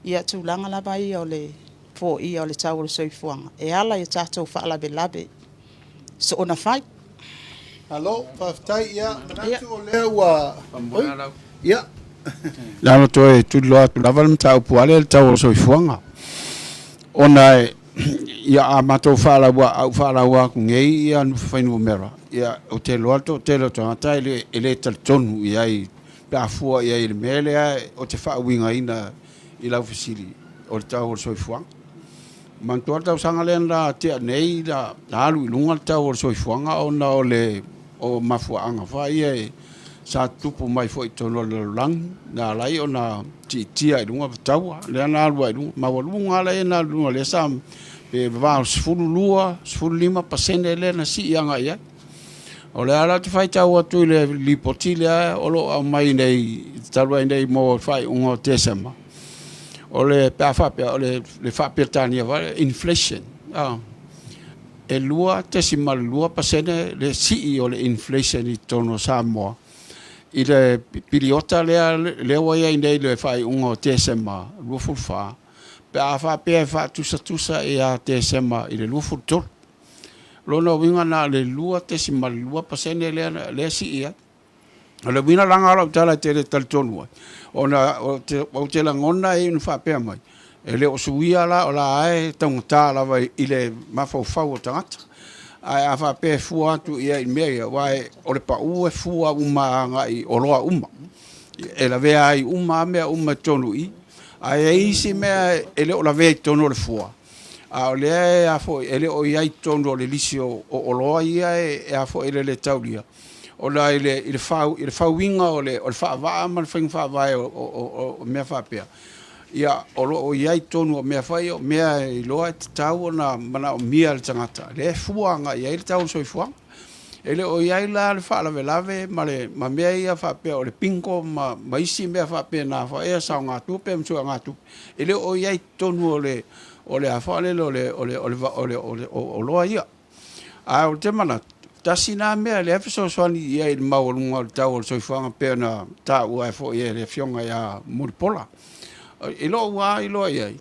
Speaker 3: ia tulaga lava ia o le foia o le tau o le soifuaga e ala i a tatou faalavelave soona fai.
Speaker 1: Malo, faafetai. Ia, manatu o lea ua... Oi, ia.
Speaker 8: Na ona toe tuliloa atu lava le mataupu a lea i le tau o le soifuaga. Ona e, ia a matou faalaua, a ou faalaua atu nei ia fuainumera, ia ou te iloa le toatele o tagata e le, e le talitonu i ai pe a fua i ai i le mea lea ou te faauigaina i lau fesili o le tau o le soifuaga. Manatua le tausaga lea na tea nei na alu i luga le tau o le soifuaga ona o le o mafuaaga foi ia e sa tutupu mai foi i totonu o le lalolagi na ala ai ona siitia i luga taua lea na alu ai i luga maualuga lava ia na alu i luga lea sa pe va o le 12, 15% lea na sii agai i ai. O lea la ou te faitau atu i le lipoti lea o lo o aumai nei talu ai nei mo le faaiuga o Tesema, o le, pe a faapea o le faa-Peretania foi lea, inflation, e 2.2% le sii o le inflation i totonu o Samoa i le piliota lea, lea ua i ai nei i le faaiuga o Tesema 24, pe a faapea e faatusatusa ia Tesema i le 23. O lona uiga na o le 2.2% lea, lea e sii ai. O le uiga la lena o lau tala e te le talitonu ai, ona ou te lagona e ona faapea mai, e le o suia la, o la e taugata lava i le mafaufau o tagata. Ae a faapea e fua atu i ai i mea ia, aua o le pau e fua uma agai i oloa uma. E lavea ai uma lava mea uma i totonu i i. Ae i ai isi mea e le o lavea i totonu o le fua, a o lea e a foi, e le o i ai i totonu o le lisi o oloa ia e a foi e le taulia. Ona i le, i le, fau, i le fauiga o le, o le faavaa ma le faiga faavae o mea faapea, ia, o lo o i ai totonu o mea foi, o mea e iloa e tatau ona manaomia e le tagata, lea e fua agai i ai le tau o le soifuaga. E le o i ai la le faalavelave ma, le, ma mea ia faapea o le bingo ma, ma isi mea faapena foi ia saogatupe ma suegatupe, e le o i ai totonu o le, o le a foi lele o le, o le, o le, o le, o le, o oloa ia. Ae ou te manatu, tasi lena mea lea e fesoasoani i ai i le maualuga o le tau o le soifuaga pei ona taua ai foi e le Afioga ia Mulipola. I lou lava iloa i ai,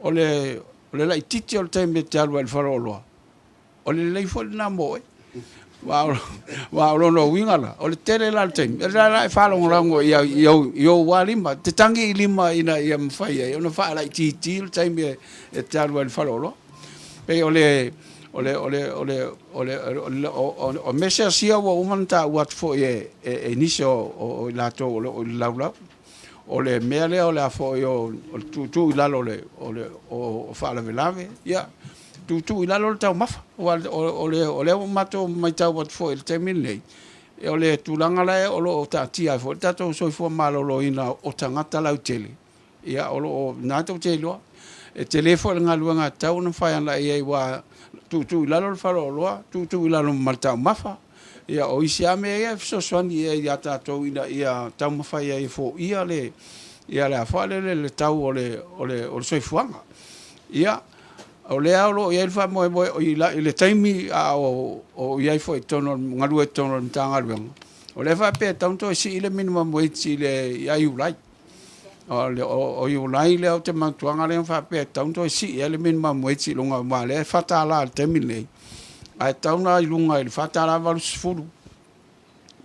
Speaker 8: o le, o le laitiiti o le taimi e te alu ai i le faleoloa, o le lelei foi lena mo oe. Aua o lona uiga la, o le tele la o le taimi, o lea la e faalagolago i ou lava lima, e te tagi i lima ina ia mafai ai ona faalaitiiti le taimi e te alu ai i le faleoloa. Pei o le o le o le o le o le o mea siasia ua uma ona taua atu foi e e nisi o i latou o lo o i le laulau. O le mea lea o le a foi o le tuutuu i lalo o le o le o faalavelave, ia tuutuu i lalo le taumafa. Aua o le o lea ua matou matau atu foi i le taimi lenei, o le tulaga la o lo o taatia ai foi le tatou soifua maloloina o tagata lautele. Ia, o lo o lena tou te iloa, e tele foi le galuega e tatau ona fai agai i ai, aua tuutuu i lalo le faleoloa, tuutuu i lalo ma le taumafa. Ia, o isi lava mea ia e fesoasoani i ai ia tatou ina ia taumafai ai e foia le, ia le a foi lele, le tau o le, o le, o le soifuaga. Ia, o lea o lo o i ai le faamoemoe i le taimi a o, o i ai foi i totonu o le galue i totonu o le Matagaluega, o lea e faapea e tatau ona toe sii le minimum wage i le, ia Iulai. O Iulai lea ou te manatuaga lea na faapea e tatau ona toe sii ai le minimum wage i luga aua o lea e $4 i le taimi lenei, ae tatau ona i luga i le $4.80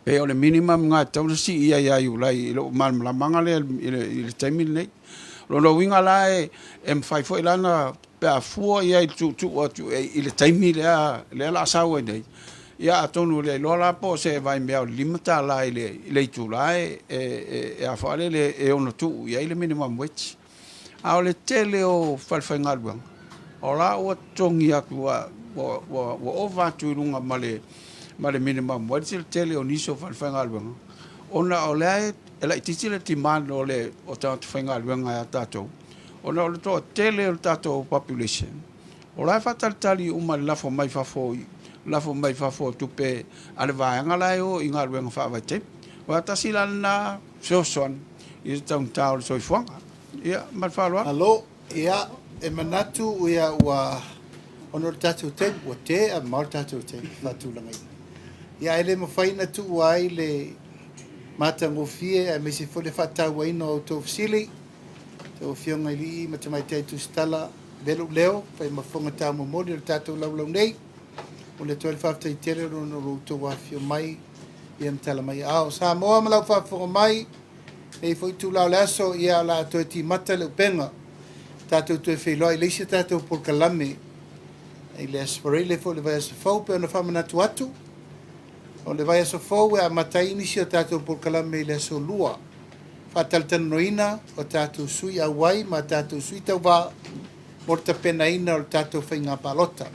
Speaker 8: Pe o le minimum lena e tatau ona siia ia Iulai i lou malamalamaga lea i le taimi lenei. O lona uiga la e mafai foi la ona pe a fua i ai i le tuutuu atu i le taimi lea o le a sau ai nei, ia atonu e le iloa la po o se vaimea o le $5 i le itula e a foi lele e ono tuu i ai le minimum wage. A o le tele o falefaigaluega, o la ua totogi atu ua ova atu i luga ma le minimum wage le tele o nisi o falefaigaluega, ona o lea e laitiiti le demand o tagata faigaluega ia tatou, ona o le toatele o le tatou population, o la e faatalitali uma i le lafo mai fafo o tupe a le vaega la e o i galuega faavaitaimi. Aua tasi la lena fesoasoani i le taugata o le soifuaga. Ia, ma le faaaloalo.
Speaker 1: Malo, ia, e manatu ia ua ona o le tatou taimi, ua tea mamao le tatou taimi faatulagaina. Ia, e le mafai ona tuua ai le matagofie aemaise foi le faatauaina o outou fesili, tou afioga i alii ma tamaitai tusitala, avea lou leo, fai ma fofoga taumomoli o le tatou laulau nei. Momoli atu ai le faafetai tele ona o lo outou afifio mai ia ma tala mai aao. Samoa ma lau faafofoga mai, nei foi itula o le aso, ia o le a toe timata le upega. Tatou toe feiloai i le isi tatou polokalame i le Aso Faraile foi o le vaiaso fou pe ona faamanatu atu. O le vaiaso fou e amata ai nisi o tatou polokalame i le aso 2. Faatalatalanoaina o tatou sui auai ma tatou sui tauvā mo le tapenaina o le tatou faiga palota.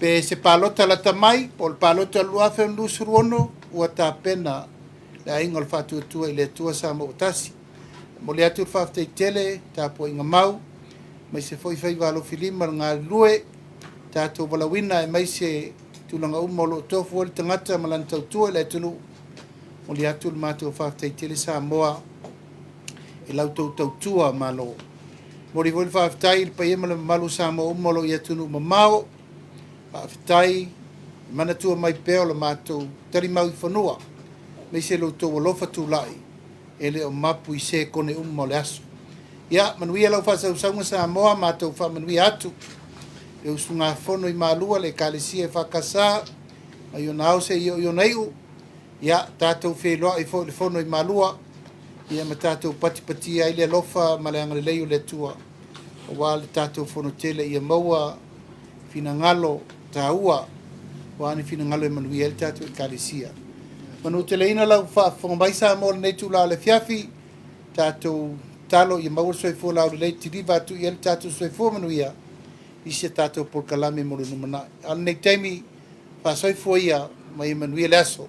Speaker 1: Pe se palota lata mai, po o le palota 2026, ua tapena le aiga o le faatuatua i le Atua Samoa ua tasi. Momoli atu le faafetai tele, tapuaiga mau, aemaise foi faiva alofilima le galulue, tatou valaauina aemaise tulaga uma o lo o tofu ai le tagata ma lana tautua i le atunuu. Momoli atu le matou faafetai tele Samoa i lau tou tautua malo. Momoli foi le faafetai i le paia ma le mamalu o Samoa uma o lo o i atunuu mamao. Faafetai i manatua mai pea o le matou talimau i fanua, aemaise lo outou alofa tulai e le o mapu i se kone uma o le aso. Ia, manuia lau faasausauga Samoa, matou faamanuia atu. Le usugafono i Malua, le Ekalesia EFKS, mai ona ao seia oo i ona iu. Ia, tatou feiloai foi i le fono i Malua, ia ma tatou patipatia ai le alofa ma le agalelei o le Atua, aua le tatou fono tele ia maua finagalo taua, aua ni finagalo e manuia ai le tatou Ekalesia. Manuteleina lau faafofoga mai Samoa i lenei itula o le afiafi, tatou tatalo ia maua le soifua laulelei, kiliva atu i ai le tatou soifua manuia i se tatou polokalame mo le lumanai. A o lenei taimi, faasoifua ia ma ia manuia le aso.